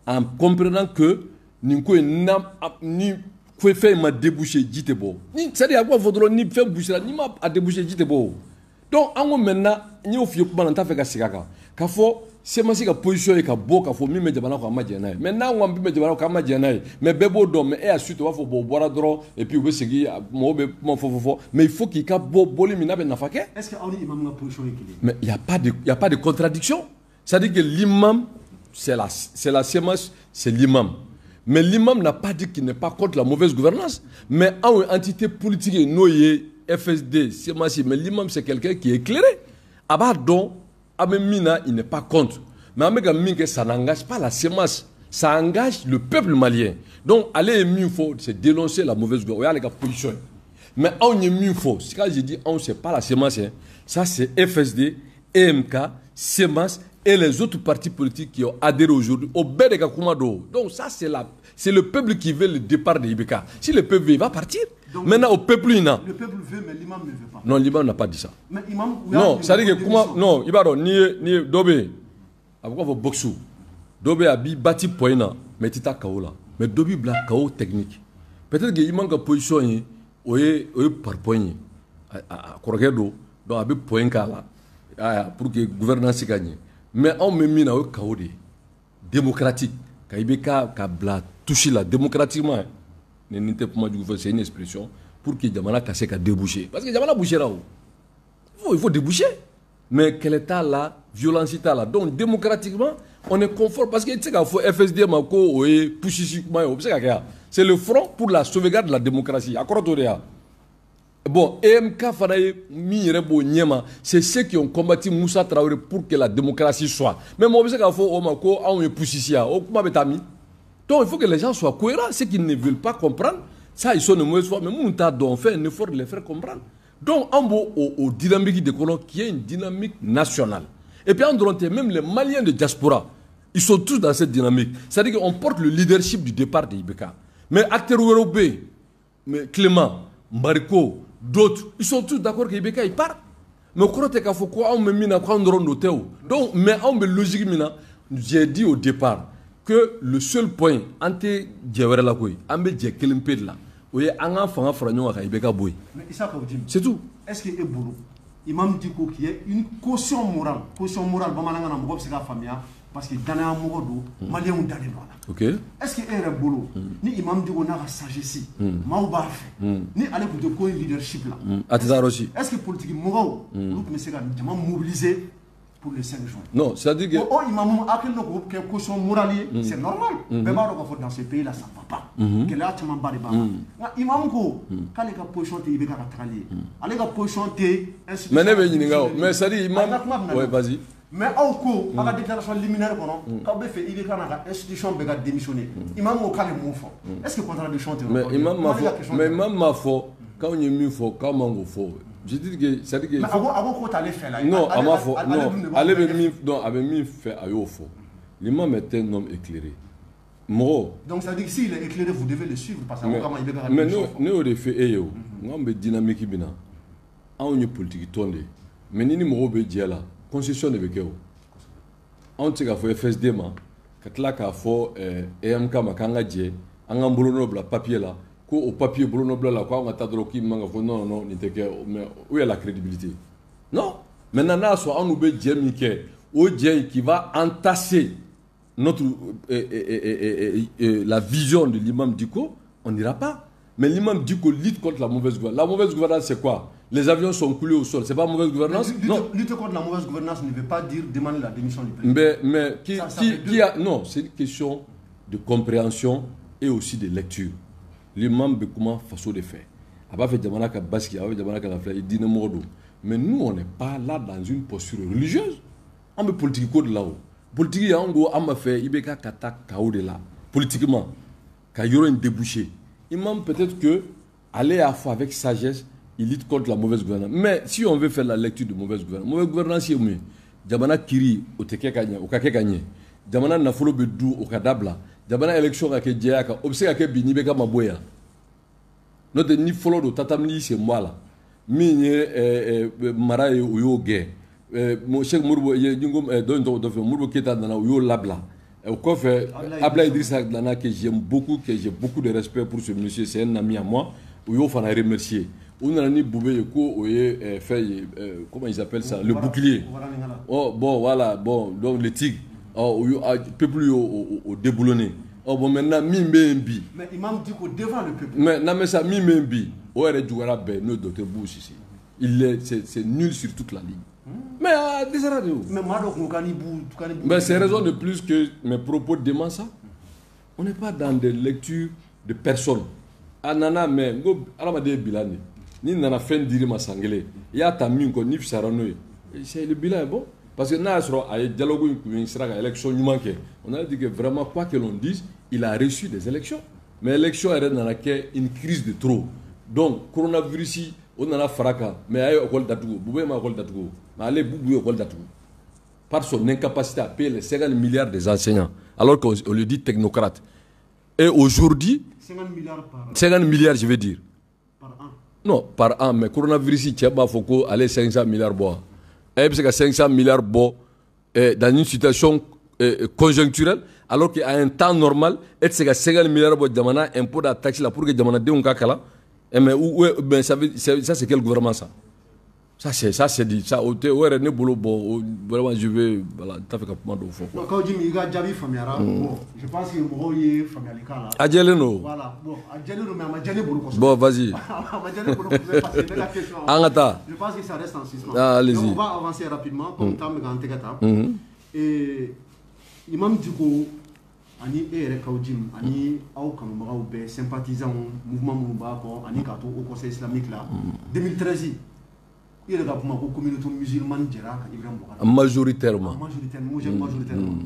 en comprenant que nin ko in na ni ko fɛn in ma débouché, ji tɛ bɔ. Ni c'est à dire a b'a fɔ dɔrɔn ni fɛn bouché la, n'i ma a débouché, ji tɛ bɔ o. Donc an ko maintenant, n y'o f'i ye kuma na, n t'a fɛ ka segin a kan. K'a fɔ CMAS ka position ye ka bɔ k'a fɔ min bɛ jamana kɔnɔ, an ma jɛn n'a ye. Mais n'an ko min bɛ jamana kɔnɔ, k'an ma jɛn n'a ye, mais bɛɛ b'o dɔn. Mais e y'a suite u b'a fɔ bon, o bɔra dɔrɔn et puis u bɛ segin, mɔgɔw bɛ kuma fɔ fɔ fɔ. Mais il faut k'i ka bɔ bɔli min n'a bɛ nafa kɛ. Est ce que aw ni imam ka position ye kelen ye? Mais il n'y a pas de, il y a pas de contradiction. C'est-à-dire que l'imam, c'est la CMAS, c'est l'imam. Mais l'imam n'a pas dit qu'il n'est pas contre la mauvaise gouvernance. Mais en entité politique, n'o ye FSD, CMAS, mais l'imam c'est quelqu'un qui est éclairé. A b'a dɔn, a bɛ min na, il n'est pas contre. Mais an bɛ ka min kɛ, ça n'engage pas la CMAS. Ça engage le peuple malien. Donc, ale ye min fɔ, c'est dénoncer la mauvaise gouvernance. O y'ale ka position ye. Mais anw ye min fɔ, quand je dis anw, c'est pas la CMAS, hein. Ça c'est FSD, EMK, CMAS et les autres partis politiques qui ont adhéré aujourd'hui au bɛɛ de ka kuma don. Donc ça c'est le peuple qui veut le départ de IBK. Si le peuple veut, il va partir. Donc, maintenant au peuple il n'a. Le peuple veut, mais l'imam ne veut pas. Non, l'imam n'a pas dit ça. Mais imam, non, c'est-à-dire que kuma non, i b'a dɔn n'i ye dɔ bɛ yen, a bɛ fɔ boxe, dɔ bɛ yen a b'i bati point na, mais i tɛ taa KO la. Mais dɔ b'i bila KO technique. Peut-être que imam ka position ye o ye par point ye. A kɔrɔkɛ don, donc a bɛ point k'a la pour que gouvernance ka ɲɛ. Mais anw bɛ min na, o ye KO de ye. Démocratique. Ka IBK ka bila touche la démocratiquement. Ni tɛ kuma jugu fɔ, c'est une expression pour que jamana ka se ka déboucher. Parce que jamana bouchera o. Il faut déboucher. Mais kɛlɛ t'a la, violence t'a la. Donc démocratiquement, on est conforme. Parce que i tɛ se k'a fɔ FSD ma ko o ye putschiste kuma ye, o bɛ se ka kɛ wa? C'est le front pour la sauvegarde de la démocratie. A kɔrɔ t'o de ye wa? Bon, EMK fana ye min yɛrɛ b'o ɲɛma, c'est ceux qui ont combattu Moussa Traoré pour que la démocratie soit. Mais mɔgɔ bɛ se k'a fɔ o ma ko anw ye putschistes ya, o kuma bɛ taa min? Donc il faut que les gens soient cohérents. Ceux qui ne veulent pas comprendre, ça, ils sont de mauvaise foi. Mais minnu t'a dɔn, on fait un effort de les faire comprendre. Donc an b'o o dynamique de kɔnɔ qui est une dynamique nationale. Et puis an dɔrɔn tɛ, même les Maliens de diaspora, ils sont tous dans cette dynamique. C'est-à-dire qu'on porte le leadership du départ de IBK. Mais acteurs wɛrɛw bɛ yen, mais Clément, Mariko, d'autres, ils sont tous d'accord que IBK il part. Mais kɔrɔ tɛ k'a fɔ ko anw bɛ min na ko anw dɔrɔn do tɛ o. Donc mais anw bɛ logique min na, j'ai dit au départ que le seul point, an tɛ jɛ wɛrɛ la koyi, an bɛ jɛ kelen pe de la, o ye an k'an fanga fara ɲɔgɔn kan ka IBK bɔ yen. Mais Issa Kaou Djim, c'est tout. Est-ce que e bolo, Imam Dicko qui est une caution morale bamanankan na mɔgɔ bɛ se k'a faamuya parce que danaya mɔgɔ don, maliyɛnw dalen don a la. Est-ce que e yɛrɛ bolo, ni Imam Dicko n'a ka sagesse, maaw b'a fɛ, ni ale tun tɛ ko in leadership la, a tɛ taa yɔrɔ si. Est-ce que politique mɔgɔw olu tun bɛ se ka jama mobiliser pour le 5 juin? Non, c'est-à-dire que o imamu hakili dɔ k'o kɛ caution morale ye, c'est normal. Bɛɛ b'a dɔn k'a fɔ dans ce pays là ça va pas, gɛlɛya camanba de b'a kan. Nka imamu ko k'ale ka position tɛ IBK ka tagali ye, ale ka position tɛ institution. Mais ne bɛ ɲininka o, mais c'est-à-dire imam A ka kuma bɛna ouais, na. Vas-y. Mais aw ko aw ka déclaration liminaire kɔnɔ k'aw bɛ fɛ IBK n'a ka institution bɛɛ ka démissionner. Imam ko k'ale m'o fɔ. Est-ce que contradiction tɛ? Mais imam m'a fɔ, mais imam m'a fɔ k'anw ye min fɔ k'aw man k'o fɔ. Je dis que c'est-à-dire que Mais a ko k'o t'ale fɛ la. Non, a m'a fɔ, ale non, dun de b'a ale fɔ bɛ bɛɛ min, non, a bɛ min fɛ, a y'o fɔ. L'imam est un homme éclairé. Mɔgɔ Donc ça veut dire que s'il est éclairé, vous devez le suivre parce que a mais ko kama IBK ka mais démission fɔ. Ne y'o de fɔ e ye o, n k'anw bɛ dynamique min na, anw ye politique tɔn de ye, mais ni mɔgɔw bɛ jɛ la, concession de bɛ kɛ o. Anw tɛ se k'a fɔ FSD ma ka tila k'a fɔ EMK ma k'an ka jɛ an k'an bolonɔ bila papier la, ko o papier bolonɔ bila la ko anw ka taa dɔrɔn k'i man ka fɔ non, non, nin tɛ kɛ. Mais où est la crédibilité? Non. Maintenant, n'a y'a sɔrɔ anw bɛ jɛ min kɛ, o jɛ in qui va entasser notre la vision de l'imam Dicko, on n'ira pas. Mais l'imam Dicko lutte contre la mauvaise gouvernance. La mauvaise gouvernance, c'est quoi? Les avions sont coulés au sol, c'est pas mauvaise gouvernance? Lutter, Non. lutter contre la mauvaise gouvernance ne veut pas dire demander la démission du président. Mais qui, Ça qui, fait deux. qui a. Non, c'est une question de compréhension et aussi de lecture. L'imam bɛ kuma faso de fɛ. A b'a fɛ jamana ka basigi, a b'a fɛ jamana ka lafiya, i diinɛ mɔgɔ don. Mais nous, on n'est pas là dans une posture religieuse. An bɛ politique ko de la o. Politique, an ko an b'a fɛ IBK ka taa chaos de la, politiquement, ka yɔrɔ in déboucher. Imam, peut-être que ale y'a fɔ avec sagesse, il lutte contre la mauvaise gouvernance. Mais si on veut faire la lecture de mauvaise gouvernance ye mun ye? Jamana kiri o tɛ kɛ ka ɲɛ, o ka kɛ ka ɲɛ. Jamana nafolo bɛ du, o ka dabila. Jamana élection ka kɛ jɛya kan, o bɛ se ka kɛ bi n'i bɛ ka ma bɔ yan. N'o tɛ, ni fɔlɔ don, tatamini sen bɔ a la. Min ye mara ye, o y'o gɛn. Cheikh Modibo ye ni ko dɔ in tɔgɔ dɔ fɛ, Modibo Keyita nana, o y'o labila. O kɔfɛ, Ablaye Idrissa nana, que j'aime beaucoup, que j'ai beaucoup de respect pour ce monsieur, c'est un ami à moi, o y'o fana remercier. U nana ni Boubé ye ko o ye fɛn ye, comment ils appellent ça, le bouclier. Oh bon, voilà, bon, donc le tigre. Oh, o y'o peuple y'o o déboulonné. Oh bon, maintenant min bɛ yen bi. Mais imam Dicko devant le peuple. Mais n'an bɛ sa, min bɛ yen bi, o yɛrɛ juguyara bɛɛ, n'o ye docteur Boubou Cissé. Il est c'est nul sur toute la ligne. Mais a dɛsɛra de o. Mais maa dɔ kun ko k'an ni bu k'an ni bu. Mais c'est raison de plus que mes propos démentent ça. On n'est pas dans des lectures de personnes. A nana, mais n ko hadamaden ye bilan de. N'i nana fɛn dir'i ma san kelen, i y'a ta min kɔ, n'i fisayara n'o ye, c'est le bilan est bon. Parce que n'a y'a sɔrɔ a ye dialogue in kun sera ka élection ɲuman kɛ, on a dit que vraiment, quoi que l'on dise, il a reçu des élections. Mais élection yɛrɛ nana kɛ une crise de trop. Donc coronavirus o nana fara kan, mais a ye école datugu. Boubé ma école datugu, mais ale Boubou ye école datugu par son incapacité à payer les 50 milliards des enseignants, alors qu'on le dit technocrate. Et aujourd'hui, 50 milliards par 50 milliards, je veux dire. Par an. Non, par an, mais coronavirus, cɛ b'a fɔ ko ale 500 milliards bɔ. E bɛ se ka 500 milliards bɔ dans une situation conjoncturelle, alors qu'à un temps normal, e tɛ se ka 50 milliards bɔ jamana impôt da taxe la pour que jamanadenw ka kalan. Mais, où, mais ça, ça c'est quel gouvernement, ça? Ça c'est dit ça o tɛ o yɛrɛ ne bolo. Bon, vraiment, je vais, voilà, n t'a fɛ ka kuma dɔw fɔ. Non, Kaou Djim, i ka jaabi faamuyara. Bon, je pense que mɔgɔw ye faamuyali k'a la. A jɛlen don. Voilà, bon, a jɛlen don, mais a ma diya ne bolo kosɛbɛ. Bon, vas-y. A ma diya ne bolo kosɛbɛ parce que ne ka question. An ka taa. Je pense que ça reste en suspens. Ah, allez-y. Donc on va avancer rapidement comme temps bɛ k'an tɛgɛ ta. Et Imam Dicko Ani e yɛrɛ Kaou Djim ani aw kanubagaw bɛɛ, sympathisants, mouvement minnu b'a kɔ ani k'a to Haut Conseil islamique la, 2013, i yɛrɛ ka kuma ko communauté musulmane jɛra ka Ibrahim Boubacar. Majoritairement. Majoritairement, majoritairement.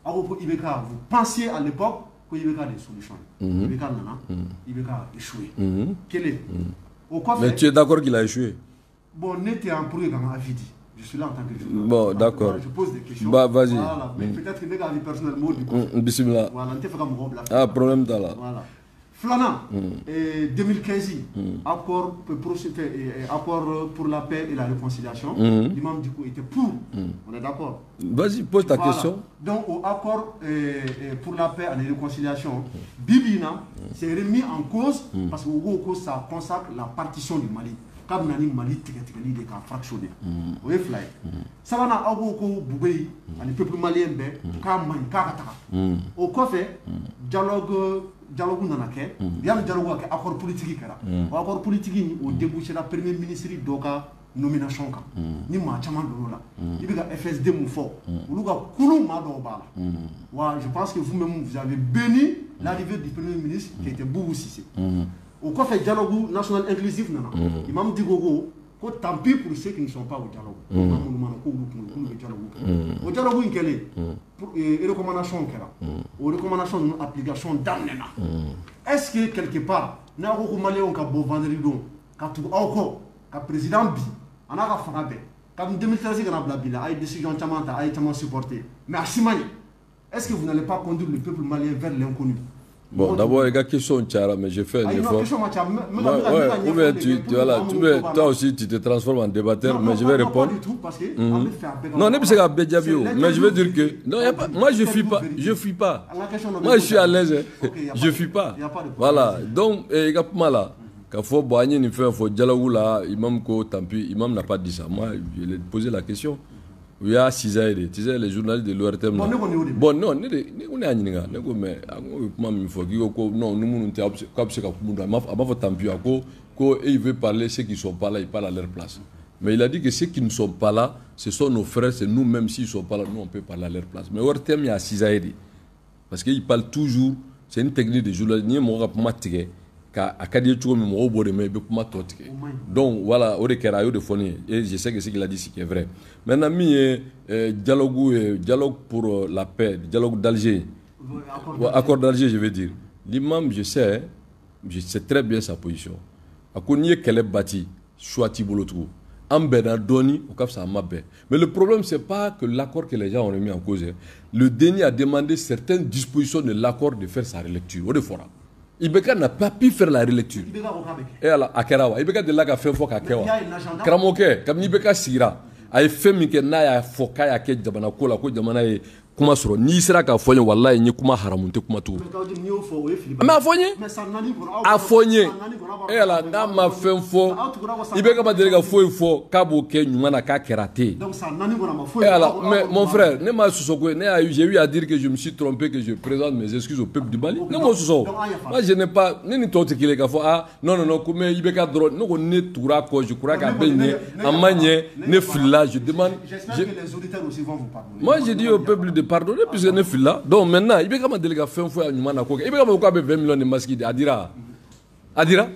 Aw ko ko IBK, vous pensiez à l'époque ko IBK de solution ye. IBK nana, IBK a échoué. Kelen o kɔfɛ. Mais tu es d'accord qu'il a échoué? Bon, ne tɛ yan pour que ka n ka avis di. Je suis là en tant que journaliste. Bon, d'accord. Je pose des questions. Bah, vas-y. Voilà. Mais peut-être que ne ka avis personnel m'o di kɔfɛ. Bismillah. Voilà, n tɛ fɛ ka mɔgɔw bila. Ah, problème t'a la. Voilà. Filanan, 2015, accord, accord pour la paix et la réconciliation, l'imam Dicko était pour. On est d'accord? Vas-y, pose ta question. Donc, au accord pour la paix et la réconciliation, bi bi in na, c'est remis en cause parce que au ça consacre la partition du Mali. K'a bɛna ni Mali tigɛ-tigɛli de k'a fractionner. O ye fila ye. Sabanan, aw ko ko Boubèye ani peuple malien bɛɛ k'a man ɲi, k'a ka taga. O kɔfɛ, dialogue nana kɛ. Yanni dialogue ka kɛ, accord politique kɛra. O accord politique in, o débouchera premier ministre dɔ ka nomination kan ni maa caman donn'o la. I bɛ ka FSD mun fɔ, olu ka kulu maa dɔw b'a la. Wa je pense que vous-même, vous avez béni l'arrivée du premier ministre qui était Boubou Cissé. O kɔfɛ, dialogue national inclusif nana. Imam Dicko ko ko tant pis pour ceux qui ne sont pas au dialogue. Maa minnu mana k'olu kunkolo k'olu bɛ dialogue kɛ. O dialogue in kɛlen, recommandation kɛra. O recommandation ninnu application daminɛna. Est-ce que quelque part, n'a ko ko maliyɛnw ka bɔ vendredi don ka tugu aw kɔ ka président bi a n'a ka fanga bɛɛ, kabini 2013 ka na bila bi la, a ye décision caman ta, a ye caman supporter, mais a si ma ɲɛ, est-ce que vous n'allez pas conduire le peuple malien vers l'inconnu? Bon, d'abord, il y a question cayara, mais j'ai fait un effort. Question ouais, ou bien tu, voilà, toi aussi, tu te transformes en débatteur, mais je vais répondre. Pas du tout, parce que Non, ne mais je veux dire que. Non, y a pas, moi, je ne fuis pas. Je fuis pas. Moi, je suis à l'aise. Hein. Je ne fuis pas. Voilà. Donc, il y a pas là. K'a fɔ bon, an ye nin fɛn fɔ dialogue la, imam ko tant pis, imam n'a pas dit ça. Moi, je lui ai posé la question. U y'a cisaillé de, tu sais, les journalistes de l'ORTM. Bon, ne kɔni y'o de. Bon, non, ne de ne ko, ne y'a ɲininka, ne ko mais a ko ye kuma min fɔ k'i ko ko non, ni minnu tɛ, k'a bɛ se ka kuma dɔn. A m'a fɔ tant pis, a ko ko et il veut parler, ceux qui sont pas là, ils parlent à leur place. Mais il a dit que ceux qui ne sont pas là, ce sont nos frères, c'est nous-mêmes, s'ils sont pas là, nous on peut parler à leur place. Mais ORTM y'a cisaillé de, parce qu'il parle toujours, c'est une technique de journaliste, n'i ye mɔgɔ ka kuma tigɛ ka a ka di ye cogo min, mɔgɔw b'o de mɛn, i bɛ kuma tɔ tigɛ. Donc voilà, o de kɛra, a y'o de fɔ ne ye, et je sais que ce qu'il a dit, c'est vrai. Maintenant, min ye dialogue ye, dialogue pour la paix, dialogue d'Alger, accord d'Alger, je veux dire, l'imam, je sais très bien sa position. A ko n'i ye kɛlɛ bati, choix t'i bolo tugun. An bɛnna dɔɔni, o ka fisa an ma bɛn. Mais le problème, c'est pas que l'accord que les gens ont remis en cause. Le DNI a demandé certaines dispositions de l'accord de faire sa relecture. O de fɔra. IBK n'a pas pu faire la relecture. E ala, a kɛra wa? IBK delila ka fɛn fɔ k'a kɛ wa? Karamɔgɔkɛ, kabini IBK sigira, a ye fɛn min kɛ n'a y'a fɔ k'a y'a kɛ jamana ko la, ko jamana ye kuma sɔrɔ, n'i sera k'a fɔ n ye, walayi, n ye kuma haramu, n tɛ kuma tugun. Mais a fɔ n ye, a fɔ n ye. E ala, n'a ma fɛn fɔ, IBK ma deli ka foyi fɔ k'a b'o kɛ ɲuman na k'a kɛra ten. E ala, mais mon frère, ne ma sɔsɔ ko ne y'a, j'ai eu à dire que je me suis trompé, que je présente mes excuses au peuple du Mali. Ne m'o sɔsɔ. Moi, je n'ai pas, ne ni tɔw tɛ kelen k'a fɔ ah non non non, ko mais IBK dɔrɔn, ne ko ne tugura kɔ, je crois k'a bɛ ɲɛ, a ma ɲɛ, ne filila, je demande. J'espère que les auditeurs aussi vont vous pardonner. Moi, j'ai dit au peuple de pardonner puisque ne filila. Donc maintenant, IBK ma deli ka fɛn fɔ a ɲuman na ko kɛ. IBK ma ko k'a bɛ 20 millions de masques di, a dira, a dira.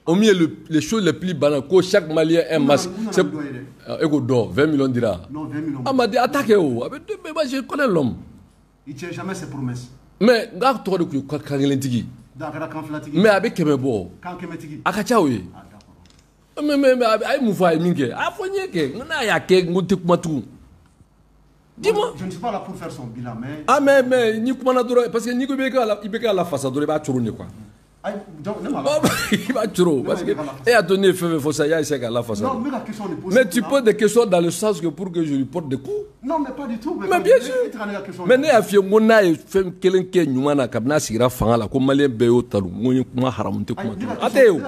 Au mieux, les choses les plus banales, ko chaque Malien un masque. C'est e ko dɔ 20 millions dira. Non, 20 millions. A ma di, a ta kɛ o. A bɛ, mais moi, je connais l'homme. Il tient jamais ses promesses. Mais n k'a tɔgɔ de tun ye kan kelentigi. A kɛra kan filatigi. Mais a bɛ 100 bɔ. Kan kɛmɛtigi. A ka ca o ye. Ah, d'accord. Mais a ye mun fɔ, a ye min kɛ? A fɔ n ye kɛ. N ko n'a y'a kɛ, n ko n tɛ kuma tugun. Dis-moi. Je ne suis pas là pour faire son bilan, mais. Ah, mais n'i kumana dɔrɔn, parce que n'i ko i bɛ k'a la fasa dɔrɔn, i b'a coron de quoi. Ayi, donc ne m'a la. I b'a coron parce que e y'a to ne ye fɛn fɛn fɔ sisan, i y'a essayer k'a lafasa. Non, mais la question de poser. Mais tu poses des questions dans le sens que pour que je lui porte des coups. Non, mais pas du tout. Mais bien sûr. Mais ne y'a f'i ye, n ko n'a ye fɛn kelen kɛ ɲuman na kabini a sigira fanga la, ko maliyɛn bɛɛ y'o tanu, n ko n ye kuma haramu, n tɛ kuma tugun. A tɛ ye o.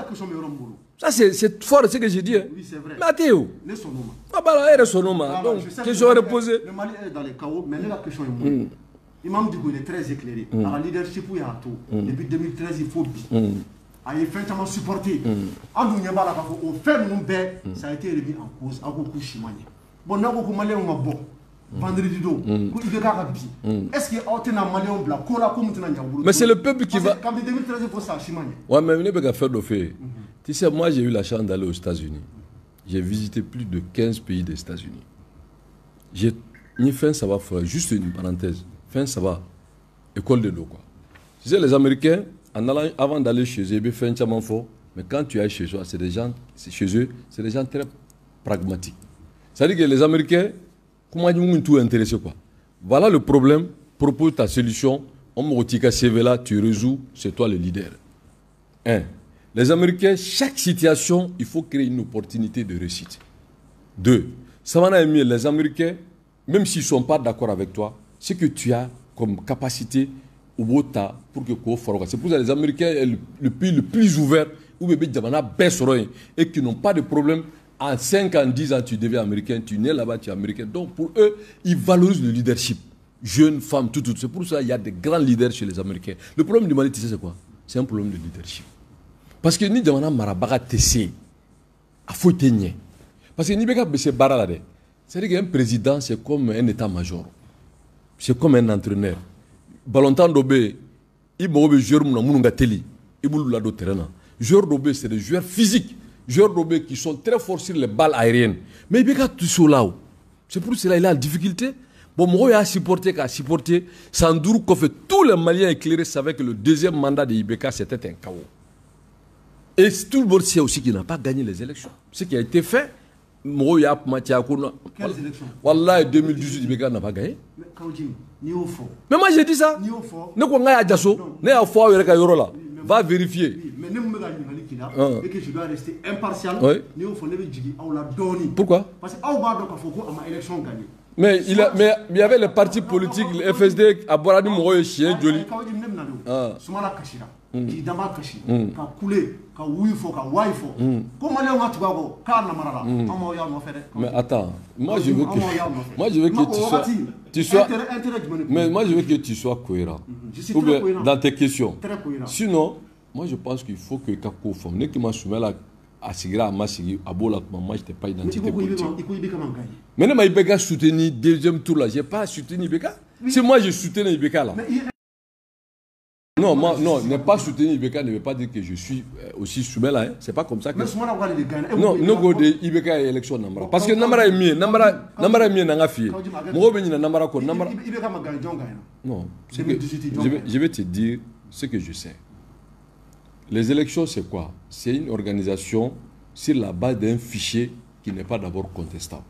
Ça, c'est fort ce que j'ai dit. Hein. Oui, c'est vrai. Mais a tɛ ye o. Ne sɔnn'o ma. Ah bah, e yɛrɛ sɔnn'o ma. Donc, question reposée. Le Mali est dans les chaos, mais ne ka question ye mun ye? Imam Dicko, il est très éclairé. A ka leadership y'a to depuis 2013 fo bi. A ye fɛn caman supporter. An dun ɲɛ b'a la k'a fɔ o fɛn ninnu bɛɛ, ça a été remis en cause. Aw ko k'u si ma ɲɛ. Bon, n'aw ko ko maliyɛnw ka bɔ Vendredi don ko IBK ka bi, est-ce que aw tɛna maliyɛnw bila ko la ko min tɛna ɲɛ u bolo? Mais c'est le peuple qui va. Kabini 2013 fo sisan a si ma ɲɛ. Ouais, mais ne bɛ ka fɛn dɔ f'e ye. Tu sais, moi, j'ai eu la chance d'aller aux États-Unis. J'ai visité plus de 15 pays des États-Unis. J'ai ni fɛn saba fɔlɔ, juste une parenthèse. Fɛn saba, école de don quoi. Tu sais, les Américains, en allant, avant d'aller chez eux, i bɛ fɛn caman fɔ, mais quand tu es chez eux, c'est des gens, chez eux, c'est des gens très pragmatiques. C'est-à-dire que les Américains, kuma jugu t'u intéressé quoi. Voilà le problème, propose ta solution, on me retire CV là, tu résous, c'est toi le leader. Un, les Américains, chaque situation, il faut créer une opportunité de réussite. Deux, sabanan ye min ye, les Américains, même s'ils ne sont pas d'accord avec toi, ce que tu as comme capacité, u b'o ta pour que k'o fara o kan. C'est pour ça que les Américains est le pays le plus ouvert où bɛ jamana bɛɛ sɔrɔ yen et qui n'ont pas de problème. En 5 ans, 10 ans, tu deviens américain, tu nais là-bas, tu es américain. Donc pour eux, ils valorisent le leadership. Jeunes, femmes, tout, tout. C'est pour ça qu'il y a des grands leaders chez les Américains. Le problème du Mali, tu sais c'est quoi? C'est un problème de leadership. Parce que ni jamana marabaga tɛ se, a foyi tɛ ɲɛ. Parce que n'i bɛ ka bɛ baara la dɛ, c'est-à-dire qu'un président, c'est comme un état-major. C'est comme un entraîneur. Ballontan dɔ bɛ yen, i mago bɛ joueur mun na minnu ka teli, i b'olu ladon terrain na. Joueur dɔ bɛ yen, c'est des joueurs physiques. Joueurs dɔ bɛ yen qui sont très forts sur les balles aériennes. Mais i bɛ ka to la o. C'est pour cela il a la difficulté. Bon, mɔgɔw y'a supporté k'a supporté. San 5 kɔfɛ, tous les Maliens éclairés savaient que le deuxième mandat de IBK, c'était un chaos. Et tout le monde sait aussi qu'il n'a pas gagné les élections. Ce qui a été fait, mɔgɔw y'a kuma caya ko non. Quelles élections? Wallahi, 2018, IBK n'a pas gagné. Mais Kaou Djim, n'i y'o fɔ. Mais moi, j'ai dit ça. N'i y'o fɔ. Ne ko n k'a y'a jaso. Ne y'a fɔ aw yɛrɛ ka yɔrɔ la. Va vérifier. Oui, mais ne mun bɛ ka ɲininkali k'i la et que je dois rester impartial. N'i y'o fɔ, ne bɛ jigin aw la dɔɔni. Pourquoi? Parce que aw b'a dɔn k'a fɔ ko a ma élection gagné. Mais il y avait les partis politiques, le FSD a bɔra ni mɔgɔw ye siɲɛ joli. Kaou Djim, ne bɛna de o. Sumala kasira. K'i dama kasi. Ka kule, ka wuyi fɔ, ka wayi fɔ. Ko maliyɛnw ka tugu a kɔ k'a namara la. An m'aw y'a nɔfɛ dɛ. Mais attends, moi je veux que tu sois, Intérêt jumɛn de mais moi, je veux que tu sois cohérent. Je suis Ou très bien cohérent. dans tes questions. Très cohérent. Sinon, moi, je pense qu'il faut que ka ko faamu. Ne k'i ma Sumala a sigira a ma sigi a b'o la kuma, moi, j'étais pas Mais i identité ko ko politique. I ko IBK ma gagné. Mais ne ma IBK soutenu deuxième tour là, j'ai pas soutenu IBK. Si moi je soutenais IBK là. Mais Non, moi, non, ne pas soutenir IBK ne veut pas dire que je suis aussi Sumala. Hein. C'est pas comme ça que. Mais Sumala ko k'ale de gagné. Non, ne ko de IBK ye élection namara. Parce que namara ye min ye, namara ye min ye n'an ka f'i ye. Mɔgɔw bɛ ɲinɛ namara kɔ, namara. IBK ma gagné, jɔn gagné? Non, c'est que 2018, je vais te dire ce que je sais. Les élections, c'est quoi? C'est une organisation sur la base d'un fichier qui n'est pas d'abord contestable.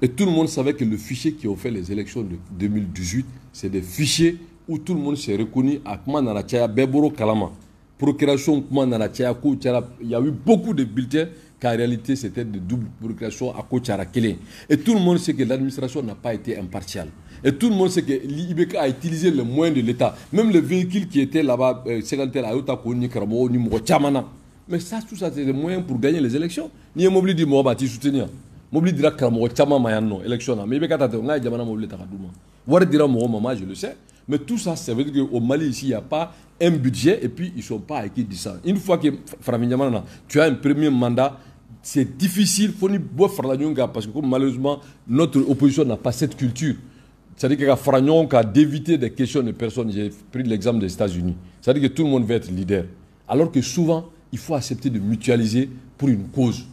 Et tout le monde savait que le fichier qui ont fait les élections de 2018, c'est des fichiers où tout le monde s'est reconnu à kuma nana caya bɛɛ bɔr'o kalama. Procuration kuma nana caya kow cayara. Il y a eu beaucoup de bulletins qu'en réalité c'était de double procuration à ko cayara kelen. Et tout le monde sait que l'administration n'a pas été impartiale. Et tout le monde sait que l'IBK a utilisé les moyens de l'État. Même le véhicule qui était là-bas, cinquantaine, a y'o ta k'o ni karamɔgɔw ni mɔgɔ caman na. Mais ça, tout ça, c'est des moyens pour gagner les élections. N'i ye mobili di mɔgɔ ma, a t'i soutenir. Mobili dira karamɔgɔ caman ma yan nɔ élection na. Mais IBK ta tɛ, n k'a ye jamana mobili ta ka d'u ma. Wari dira mɔgɔ ma, moi, je le sais. Mais tout ça, ça veut dire qu'au Mali, ici, il n'y a pas un budget et puis ils ne sont pas à équidistants. Une fois que farafin jamana na, tu as un premier mandat, c'est difficile, faut ni bɔ farala ɲɔgɔn kan parce que comme malheureusement, notre opposition n'a pas cette culture. C'est-à-dire que fara ɲɔgɔn kan d'éviter des questions de personnes. J'ai pris l'exemple des États-Unis. C'est-à-dire que tout le monde veut être leader. Alors que souvent, il faut accepter de mutualiser pour une cause,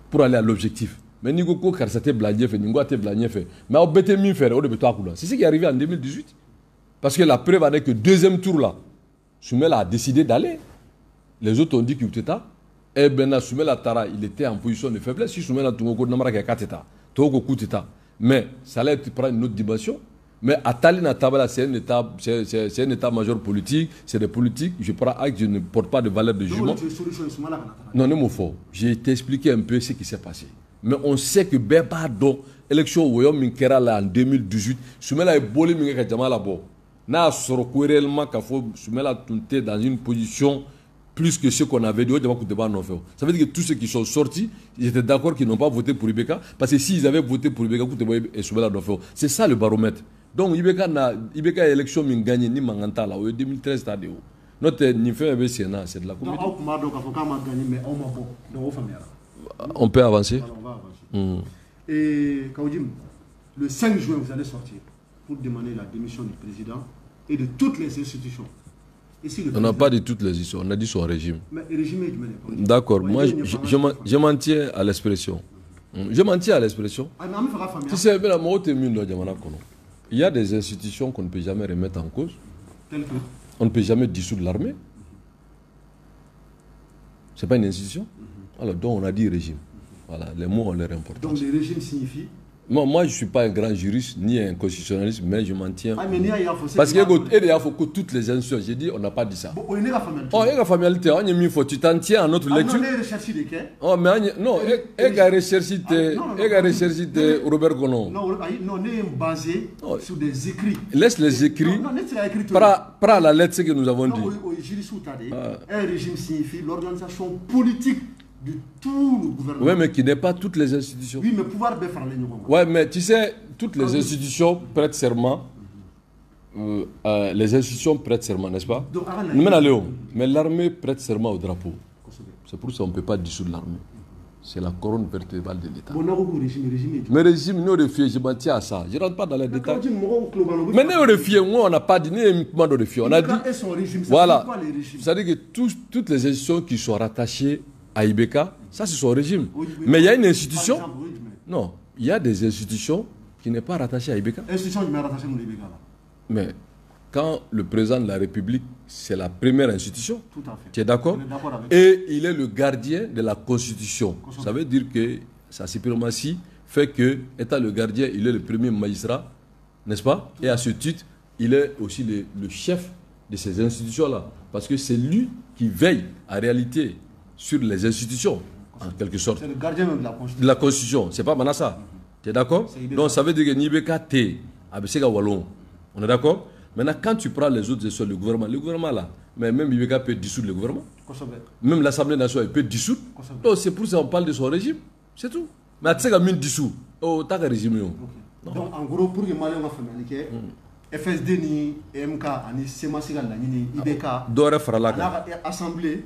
pour aller à l'objectif. Mais n'i ko ko karisa tɛ bila ɲɛfɛ, nin ko a tɛ bila ɲɛfɛ, mais aw bɛɛ tɛ min fɛ dɛ, o de bɛ to a kunna. C'est ce qui est arrivé en 2018. Parce que la preuve en est que deuxième tour là, Soumaïla a décidé d'aller. Les autres ont dit qu'il était taa. Et ben Soumaïla taara, il était en position de faiblesse. Si Soumaïla tun ko namara kɛ k'a tɛ taa, tɔw ko k'u tɛ taa. Mais ça allait prendre une autre dimension. Mais à Tallinn, Tabala, c'est un état-major politique, c'est des politiques. Je prends acte, je ne porte pas de valeur de jugement. Non, ne m'o fɔ. J'ai expliqué un peu ce qui s'est passé. Mais on sait que bɛɛ b'a dɔn élection wɔyɔ min kɛra la en 2018, Soumaïla ye bɔli min kɛ ka jama labɔ. N'a y'a sɔrɔ ko réellement k'a fɔ Soumaïla tun tɛ dans une position plus que ce qu'on avait dit, o jama tun tɛ b'a nɔfɛ o. Ça veut dire que tous ceux qui sont sortis, ils étaient d'accord qu'ils n'ont pas voté pour IBK, parce que s'ils avaient voté pour IBK, k'u tɛ bɔ Soumaïla nɔfɛ o. C'est ça le baromètre. Donc IBK na IBK ye élection min gagné ni mankan t'a la, o ye 2013 ta de ye o. N'o tɛ nin fɛn bɛɛ bɛ sen na, c'est de la comédie. Donc aw tun b'a dɔn k'a fɔ k'a ma gagné, mais aw ma bɔ. Donc o faamuyara. On peut avancer. Voilà, on va avancer. Et Kaou Djim, Le 5 juin, vous allez sortir pour demander la démission du président et de toutes les institutions. Et si le on n'a pas dit toutes les institutions, on a dit son régime. Mais le régime est... D'accord, moi je m'en tiens à l'expression. Je m'en tiens à l'expression. Tu sais, il y a des institutions qu'on ne peut jamais remettre en cause. On ne peut jamais dissoudre l'armée. Ce n'est pas une institution. Alors, donc on a dit régime. Voilà, les mots ont leur importance. Donc le régime signifie? Moi, je ne suis pas un grand juriste ni un constitutionnaliste, mais je m'en tiens. Ah, mais parce qu'il faut toutes les institutions. J'ai dit, on n'a pas dit ça. Bon, oh, il y a familialité. On y a mis, faut, tu t'en tiens à notre lecture. Oh, mais non, il y a recherché Robert Gonon. Non, on est basé sur des écrits. Laisse les écrits. Prends la lettre, ce que nous avons dit. Un régime signifie l'organisation politique de tout le gouvernement. Oui, mais qui n'est pas toutes les institutions. Oui, mais pouvoir bien faire les. Oui, mais tu sais, toutes les institutions prêtent serment. Les institutions prêtent serment, n'est-ce pas? Donc, mais l'armée prête serment au drapeau. C'est pour ça qu'on ne peut pas dissoudre l'armée. C'est la couronne vertébrale de l'État. Bon, régime, mais régime, nous refusons, je m'en tiens à ça. Je ne rentre pas dans les détails. Mais nous refusons, on n'a pas dit, nous refusons. On a dit. Voilà. C'est-à-dire que toutes les institutions qui sont rattachées à IBK, ça c'est son régime. Oui, oui, mais il y a une institution. Exemple, oui, mais... Non, il y a des institutions qui n'est pas rattachées à IBK. Institution qui n'est pas rattachée à IBK. Là. Mais quand le président de la République, c'est la première institution. Tout à fait. Tu es d'accord? Et il est le gardien de la Constitution. Ça veut dire que sa suprématie fait que, étant le gardien, il est le premier magistrat, n'est-ce pas? Et à ce titre, il est aussi le chef de ces institutions-là. Parce que c'est lui qui veille en réalité sur les institutions, en quelque sorte. C'est le gardien de la Constitution. De la Constitution, c'est pas Manassa. Tu es d'accord? Donc ça veut dire que n'IBK T, ABC Wallon. On est d'accord? Maintenant, quand tu prends les autres institutions, le gouvernement là, mais même IBK peut dissoudre le gouvernement. Même l'Assemblée nationale peut dissoudre. Donc c'est pour ça qu'on parle de son régime. C'est tout. Mais tu sais qu'il y a dissous. Oh, t'as un régime. Okay. Donc en gros, pour que Mali FSD ni MK ani CMAS ka laɲini IBK dɔ wɛrɛ farala kan a n'a ka assemblée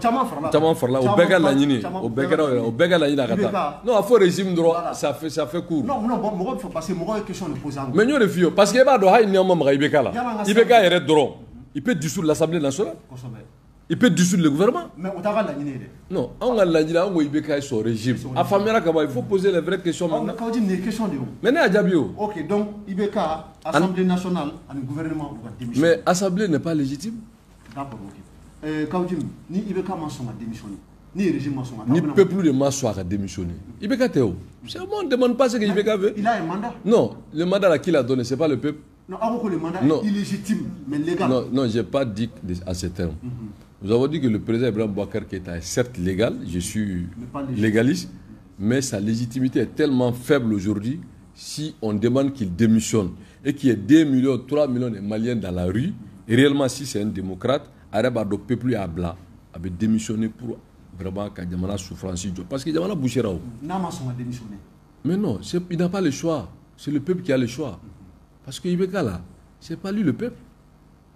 caman farala caman farala o bɛɛ ka laɲini o bɛɛ kɛra o bɛɛ ka laɲini a ka taa non a fɔ régime dɔrɔn ça fait court. Non non bon mɔgɔ parce que mɔgɔ ye question de poser mais n y'o de f'i ye parce que e b'a dɔn hali ni an ma maga IBK la IBK yɛrɛ dɔrɔn il peut dissoudre l'Assemblée nationale. Il peut dissoudre le gouvernement. Mais on t'a pas laɲini dɛ. Non, anw ka laɲini anw ko IBK ye son régime. A faamuyara ka ban, il faut poser les vraies questions maintenant. Kaou Djim nin ye question de ye o. Mais ne y'a jaabi o. Ok, donc IBK, Assemblée nationale ani gouvernement u ka démission. Mais Assemblée n'est pas légitime. D'accord, ok. Kaou Djim, ni IBK ma sɔn ka démissionner, ni régime ma sɔn ka. Ni peuple de ma sɔn a ka démissionner. IBK tɛ o. C'est bon, on ne demande pas ce que IBK veut. Il a un mandat. Non, le mandat là qui l'a donné, c'est pas le peuple. Non, aw ko le mandat est illégitime, mais légal. Non, non, j'ai pas dit à ce terme. Nous avons dit que le président Ibrahim Boubacar Keïta est certes légal, je suis légaliste, mais sa légitimité est tellement faible aujourd'hui, si on demande qu'il démissionne et qu'il y ait 2 millions, 3 millions de Maliens dans la rue, et réellement si c'est un démocrate, Arabado peuple à bla, avait démissionné pour vraiment que jamana souffrance. Parce que jamana bouchera. N'a pas démissionné. Mais non, il n'a pas le choix. C'est le peuple qui a le choix. Parce que IBK là, c'est pas lui le peuple.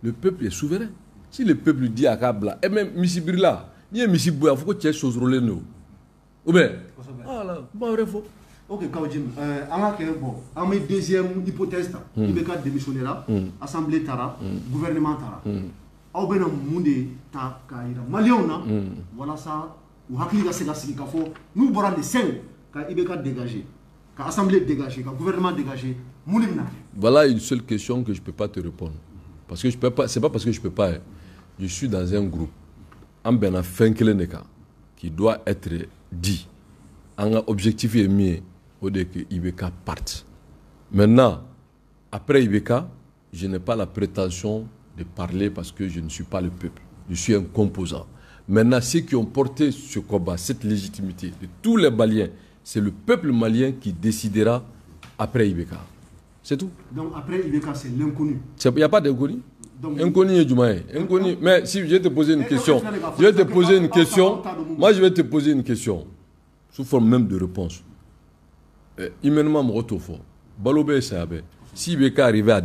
Le peuple est souverain. Si le peuple dit a k'a bila, et même misibirila, n'i ye misi bɔ yan, fo ko cɛ sonsorolen don. Ou bien, voilà, kuma wɛrɛ fɔ. Ok, Kaou Djim, an ka kɛ bon, an bɛ deuxième hypothèse ta. IBK démissionnera, assemblée taara, gouvernement taara. Aw bɛna mun de ta k'a yira maliyɛnw na walasa u hakili ka se ka sigi k'a fɔ n'u bɔra le 5 ka IBK dégager, ka assemblée dégager, ka gouvernement dégager, mun de bɛna kɛ? Voilà une seule question que je peux pas te répondre. Parce que je peux pas, c'est pas parce que je peux pas. Je suis dans un groupe, an bɛnna fɛn kelen de kan qui doit être dit. An ka objectif ye min ye, o de ye que IBK parte. Maintenant, après IBK, je n'ai pas la prétention de parler parce que je ne suis pas le peuple. Je suis un composant. Maintenant, ceux qui ont porté ce combat, cette légitimité de tous les Maliens, c'est le peuple malien qui décidera après IBK. C'est tout. Donc après IBK, c'est l'inconnu. Il n'y a pas d'inconnu. Inconnu est du moyen. Inconnu. Mais si je vais te poser une question, je vais te poser une question. Moi, je vais te poser une question sous forme même de réponse. Humainement, mɔgɔ t'o fɔ. Balo bɛ saya bɛ. Si IBK arrivait à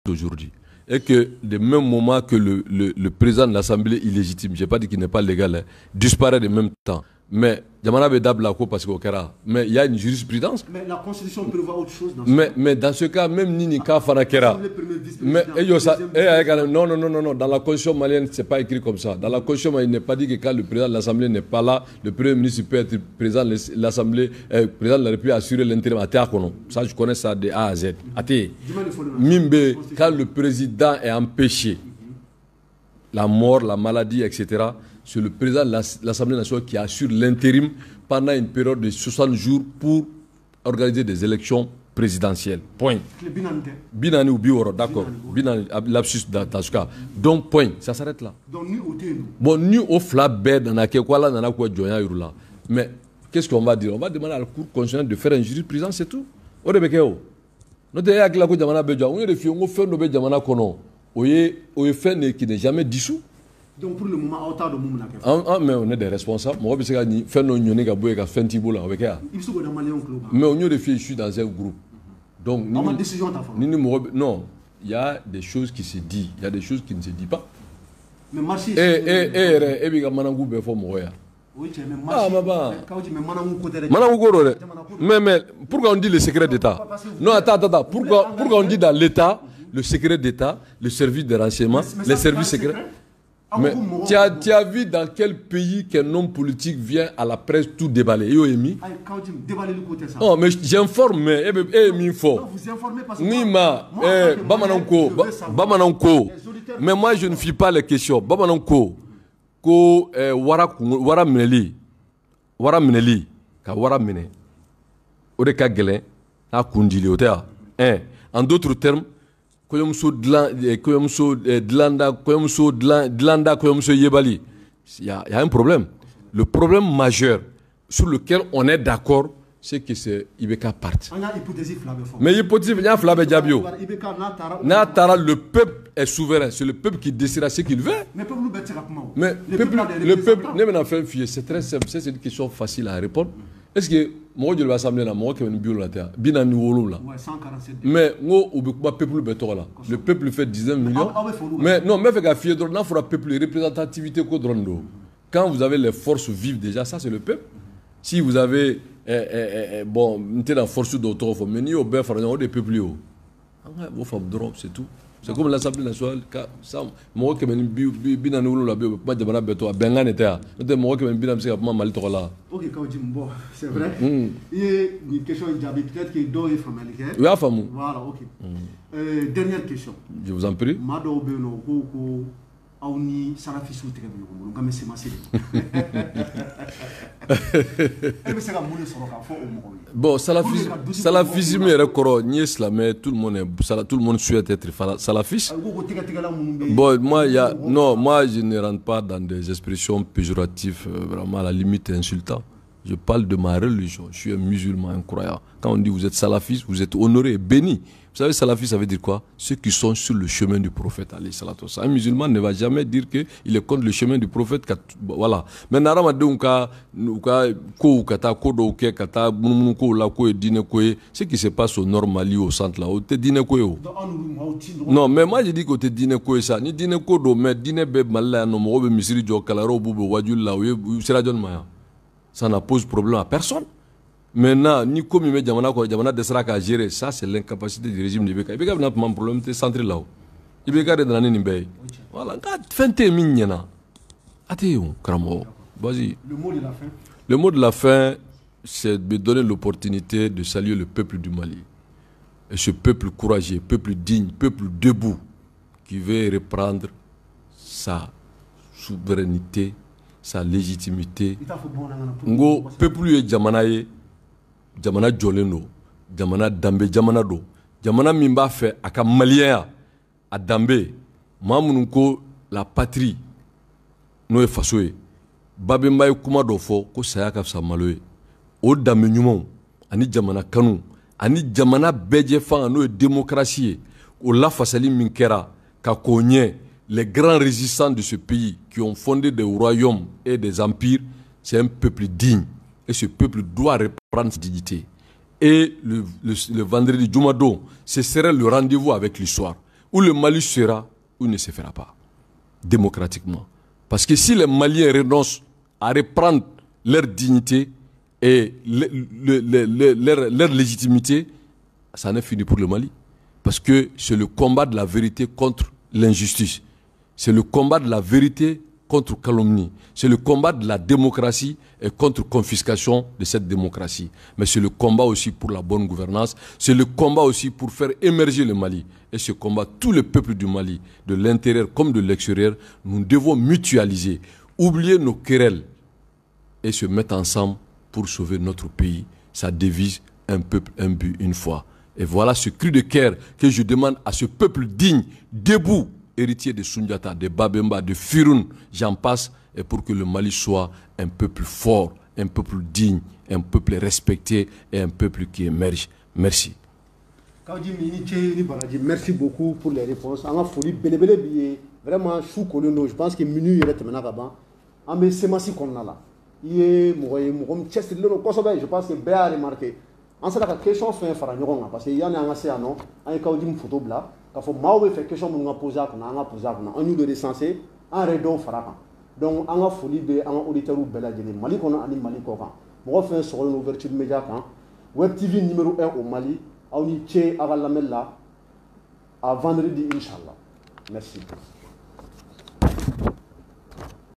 aujourd'hui et que le même moment que le président de l'Assemblée illégitime, je n'ai pas dit qu'il n'est pas légal, hein, disparaît de même temps. Mais jamana bɛ dabila ko parce que o kɛra, mais il y a une jurisprudence. Mais la constitution prévoit autre chose dans ce cas. Mais dans ce cas, même ni nin cas fana kɛra, mais non, non, non, non, non, dans la constitution malienne, c'est pas écrit comme ça. Dans la constitution malienne, il n'est pas dit que quand le président de l'Assemblée n'est pas là, le premier ministre peut être président de l'Assemblée, président de la République, assurer l'intérim à tɛ kɔnɔ. Ça, je connais ça de A à Z. A tɛ min bɛ, quand le président est empêché, la mort, la maladie, etc., c'est le président de l'Assemblée nationale qui assure l'intérim pendant une période de 60 jours pour organiser des élections présidentielles. Point. 40 ou 60, d'accord. 40, lapsus dans ce cas. Donc, point. Ça s'arrête là. Donc, ni o bon, ni o fila bɛɛ nana kɛ ko Ala nana k'u ka jɔnya yir'u la. Mais qu'est-ce qu'on va dire? On va demander à la Cour constitutionnelle de faire une jurisprudence, c'est tout. O de bɛ kɛ o. N'o tɛ e hakili la ko jamana bɛ jɔ. N y'o de f'i ye, n ko fɛn dɔ bɛ jamana kɔnɔ, o ye fɛn de qui n'est jamais dissous. Donc pour le moment, aw t'a dɔn mun bɛna kɛ. Mais on est des responsables. Mɔgɔ bɛ se ka nin fɛn dɔ ɲɔni ka bɔ yen ka fɛn t'i bolo, o bɛ kɛ yan. I bɛ se k'o da maliyɛnw tulo kan. Mais o y'o de f'i ye, je suis dans un groupe. Donc ni ma décision ta fɔlɔ. Ni mɔgɔ non, il y a des choses qui se disent, il y a des choses qui ne se disent pas. Mais marché. E yɛrɛ, e b'i ka mananku bɛɛ fɔ mɔgɔ ye yan. O ye tiɲɛ, mais marché. Ah ma ban. Kaou mais mananku ko tɛ dɛ. Mananku ko don dɛ. Mais pourquoi on dit le secret d'État? Non, attends, attends. Pourquoi on dit dans l'État le secret d'État, le service de renseignement, les services secrets? Mais tu as vu dans quel pays qu'un homme politique vient à la presse tout déballer? Yo emi. Non, mais j'informe, mais eh mi fo. Vous informez parce que ni ma bamananko bamananko. Mais moi je ne fuis pas les questions. Bamananko ko wara minɛli, wara minɛli ka wara minɛ. O de ka gɛlɛn n'a kun dili o tɛ wa? En d'autres termes, kɔɲɔmuso dilanda kɔɲɔmuso dilanda kɔɲɔmuso yebali, il y a un problème. Le problème majeur sur lequel on est d'accord, c'est que c'est IBK parte. Mais hypothèse n y'a fila bɛɛ jaabi o. N'a taara, le peuple est souverain, c'est le peuple qui décidera ce qu'il veut. Mais peuple bɛɛ tɛ se ka kuma o. Mais le peuple, ne bɛna fɛn f'i ye, c'est très simple, c'est une question facile à répondre. Est-ce que mɔgɔ joli bɛ assemblée la? Mɔgɔ 170 tɛ yan, 47. Ouais, 147. Mais n ko u bɛ kuma peuple bɛɛ tɔgɔ la. Le peuple fait 19 millions. Mais non, n bɛ fɛ k'a f'i ye dɔrɔn, n'a fɔra peuple, représentativité ko dɔrɔn don. Quand vous avez les forces vives déjà, ça c'est le peuple. Si vous avez bon, n tɛna force dɔw tɔgɔ fɔ, mais n'i y'o bɛɛ fara ɲɔgɔn kan, o de ye peuple ye o. An ka o faamu dɔrɔn, c'est tout. C'est comme l'Assemblée nationale, mɔgɔ 147 bɛ yen, u bɛ kuma jamana bɛɛ tɔgɔ, bɛnkan de tɛ yan. N'o tɛ mɔgɔ 140 bɛ se ka kuma Mali tɔgɔ la. Ok, Kaou Djim, bon, c'est vrai. I ye nin question in jaabi, peut-être que dɔw ye faamuyali kɛ. U y'a faamu. Voilà, ok. Dernière question. Je vous en prie. Maa dɔw bɛ yen nɔ, u ko ko aw ni salafisiw tɛgɛ bɛ ɲɔgɔn bolo, n kan bɛ CMAS de ma. E bɛ se ka mun de sɔrɔ k'a fɔ o mɔgɔw ye? Bon, salafisme yɛrɛ kɔrɔ, n'i ye silamɛ, tout le monde souhaite être salafiste. Bon, moi, non, moi, je ne rentre pas dans des expressions péjoratives, vraiment à la limite insultantes. Je parle de ma religion. Je suis un musulman, un croyant. Quand on dit vous êtes salafiste, vous êtes honoré et béni. Vous savez, salafiste, ça veut dire quoi? Ceux qui sont sur le chemin du prophète. Un musulman ne va jamais dire qu'il est contre le chemin du prophète. Voilà. Mais hadamadenw ka ko ka taa ko dɔw kɛ ka taa munumunu kow la k'o ye diinɛ ko ye, ce qui se passe au nord Mali, au centre là, o tɛ diinɛ ko ye o. Non, mais moi je dis k'o tɛ diinɛ ko ye sa. Ni diinɛ ko don, mais diinɛ bɛ Mali la yan nɔ, mɔgɔw bɛ misiri jɔ, kalanyɔrɔw b'u bɛ wajuli la, u ye u sera jɔnni ma yan? Ça ne pose problème à personne. Maintenant, ni ko min bɛ jamana kɔnɔ, jamana dɛsɛra k'a gérer, ça c'est l'incapacité du régime de IBK. IBK bɛna tuma problème tɛ centre la o. IBK de nana ni nin bɛɛ ye. Voilà, nka fɛn tɛ yen min ɲɛna. A tɛ yen o, karamɔgɔ. Vas-y. Le mot de la fin. Le mot de la fin, c'est de me donner l'opportunité de saluer le peuple du Mali. Et ce peuple courageux, peuple digne, peuple debout, qui veut reprendre sa souveraineté, sa légitimité. N ko peuple ye jamana ye, jamana jɔlen don, jamana danbe jamana don, jamana min b'a fɛ a ka maliyɛnya, a danbe. Maa minnu ko la patrie, n'o ye faso ye, Babemba ye kuma dɔ fɔ ko saya ka fisa malo ye. O danbe ɲumanw ani jamana kanu ani jamana bɛɛjɛ fanga, n'o ye démocratie ye, o lafasali min kɛra ka k'o ɲɛ, les grands résistants de ce pays qui ont fondé des royaumes et des empires, c'est un peuple digne. Et ce peuple doit reprendre sa dignité. Et le vendredi Jumadon, ce serait le rendez-vous avec l'histoire, où le Mali sera ou ne se fera pas, démocratiquement. Parce que si les Maliens renoncent à reprendre leur dignité et leur légitimité, ça n'est fini pour le Mali. Parce que c'est le combat de la vérité contre l'injustice. C'est le combat de la vérité contre calomnie. C'est le combat de la démocratie et contre confiscation de cette démocratie. Mais c'est le combat aussi pour la bonne gouvernance. C'est le combat aussi pour faire émerger le Mali. Et ce combat, tout le peuple du Mali, de l'intérieur comme de l'extérieur, nous devons mutualiser, oublier nos querelles et se mettre ensemble pour sauver notre pays. Sa devise, un peuple, un but, une foi. Et voilà ce cri de cœur que je demande à ce peuple digne, debout, héritier de Sundiata, de Babemba, de Firun, j'en passe, et pour que le Mali soit un peuple fort, un peuple digne, un peuple respecté et un peuple qui émerge. Merci. Kaou Djim, i ni ce ni baraji, merci beaucoup pour les réponses. An ka foli belebele b'i ye. Vraiment su kolen don, je pense que minuit yɛrɛ tɛmɛna ka ban. An bɛ CMAS kɔnɔna la. I ye mɔgɔ ye, mɔgɔ min cɛsirilen don kosɛbɛ, je pense que bɛɛ y'a remarqué. An sera ka question fɛn fara ɲɔgɔn kan parce que yanni an ka se yan nɔ, an ye Kaou Djim photo bila k'a fɔ maaw bɛ fɛ question minnu ka poser a kunna, an ka poser a kunna. An y'olu recenser, an yɛrɛ ye dɔw fara a kan. Donc an ka foli bɛ an ka auditeurs bɛɛ lajɛlen Mali kɔnɔ ani Mali kɔ kan. Mɔgɔ fɛn sɔgɔlen don Ouverture Média kan, Web TV numéro 1 au Mali. Aw ni ce aw ka lamɛnni la. À vendredi, Inch'Allah. Merci.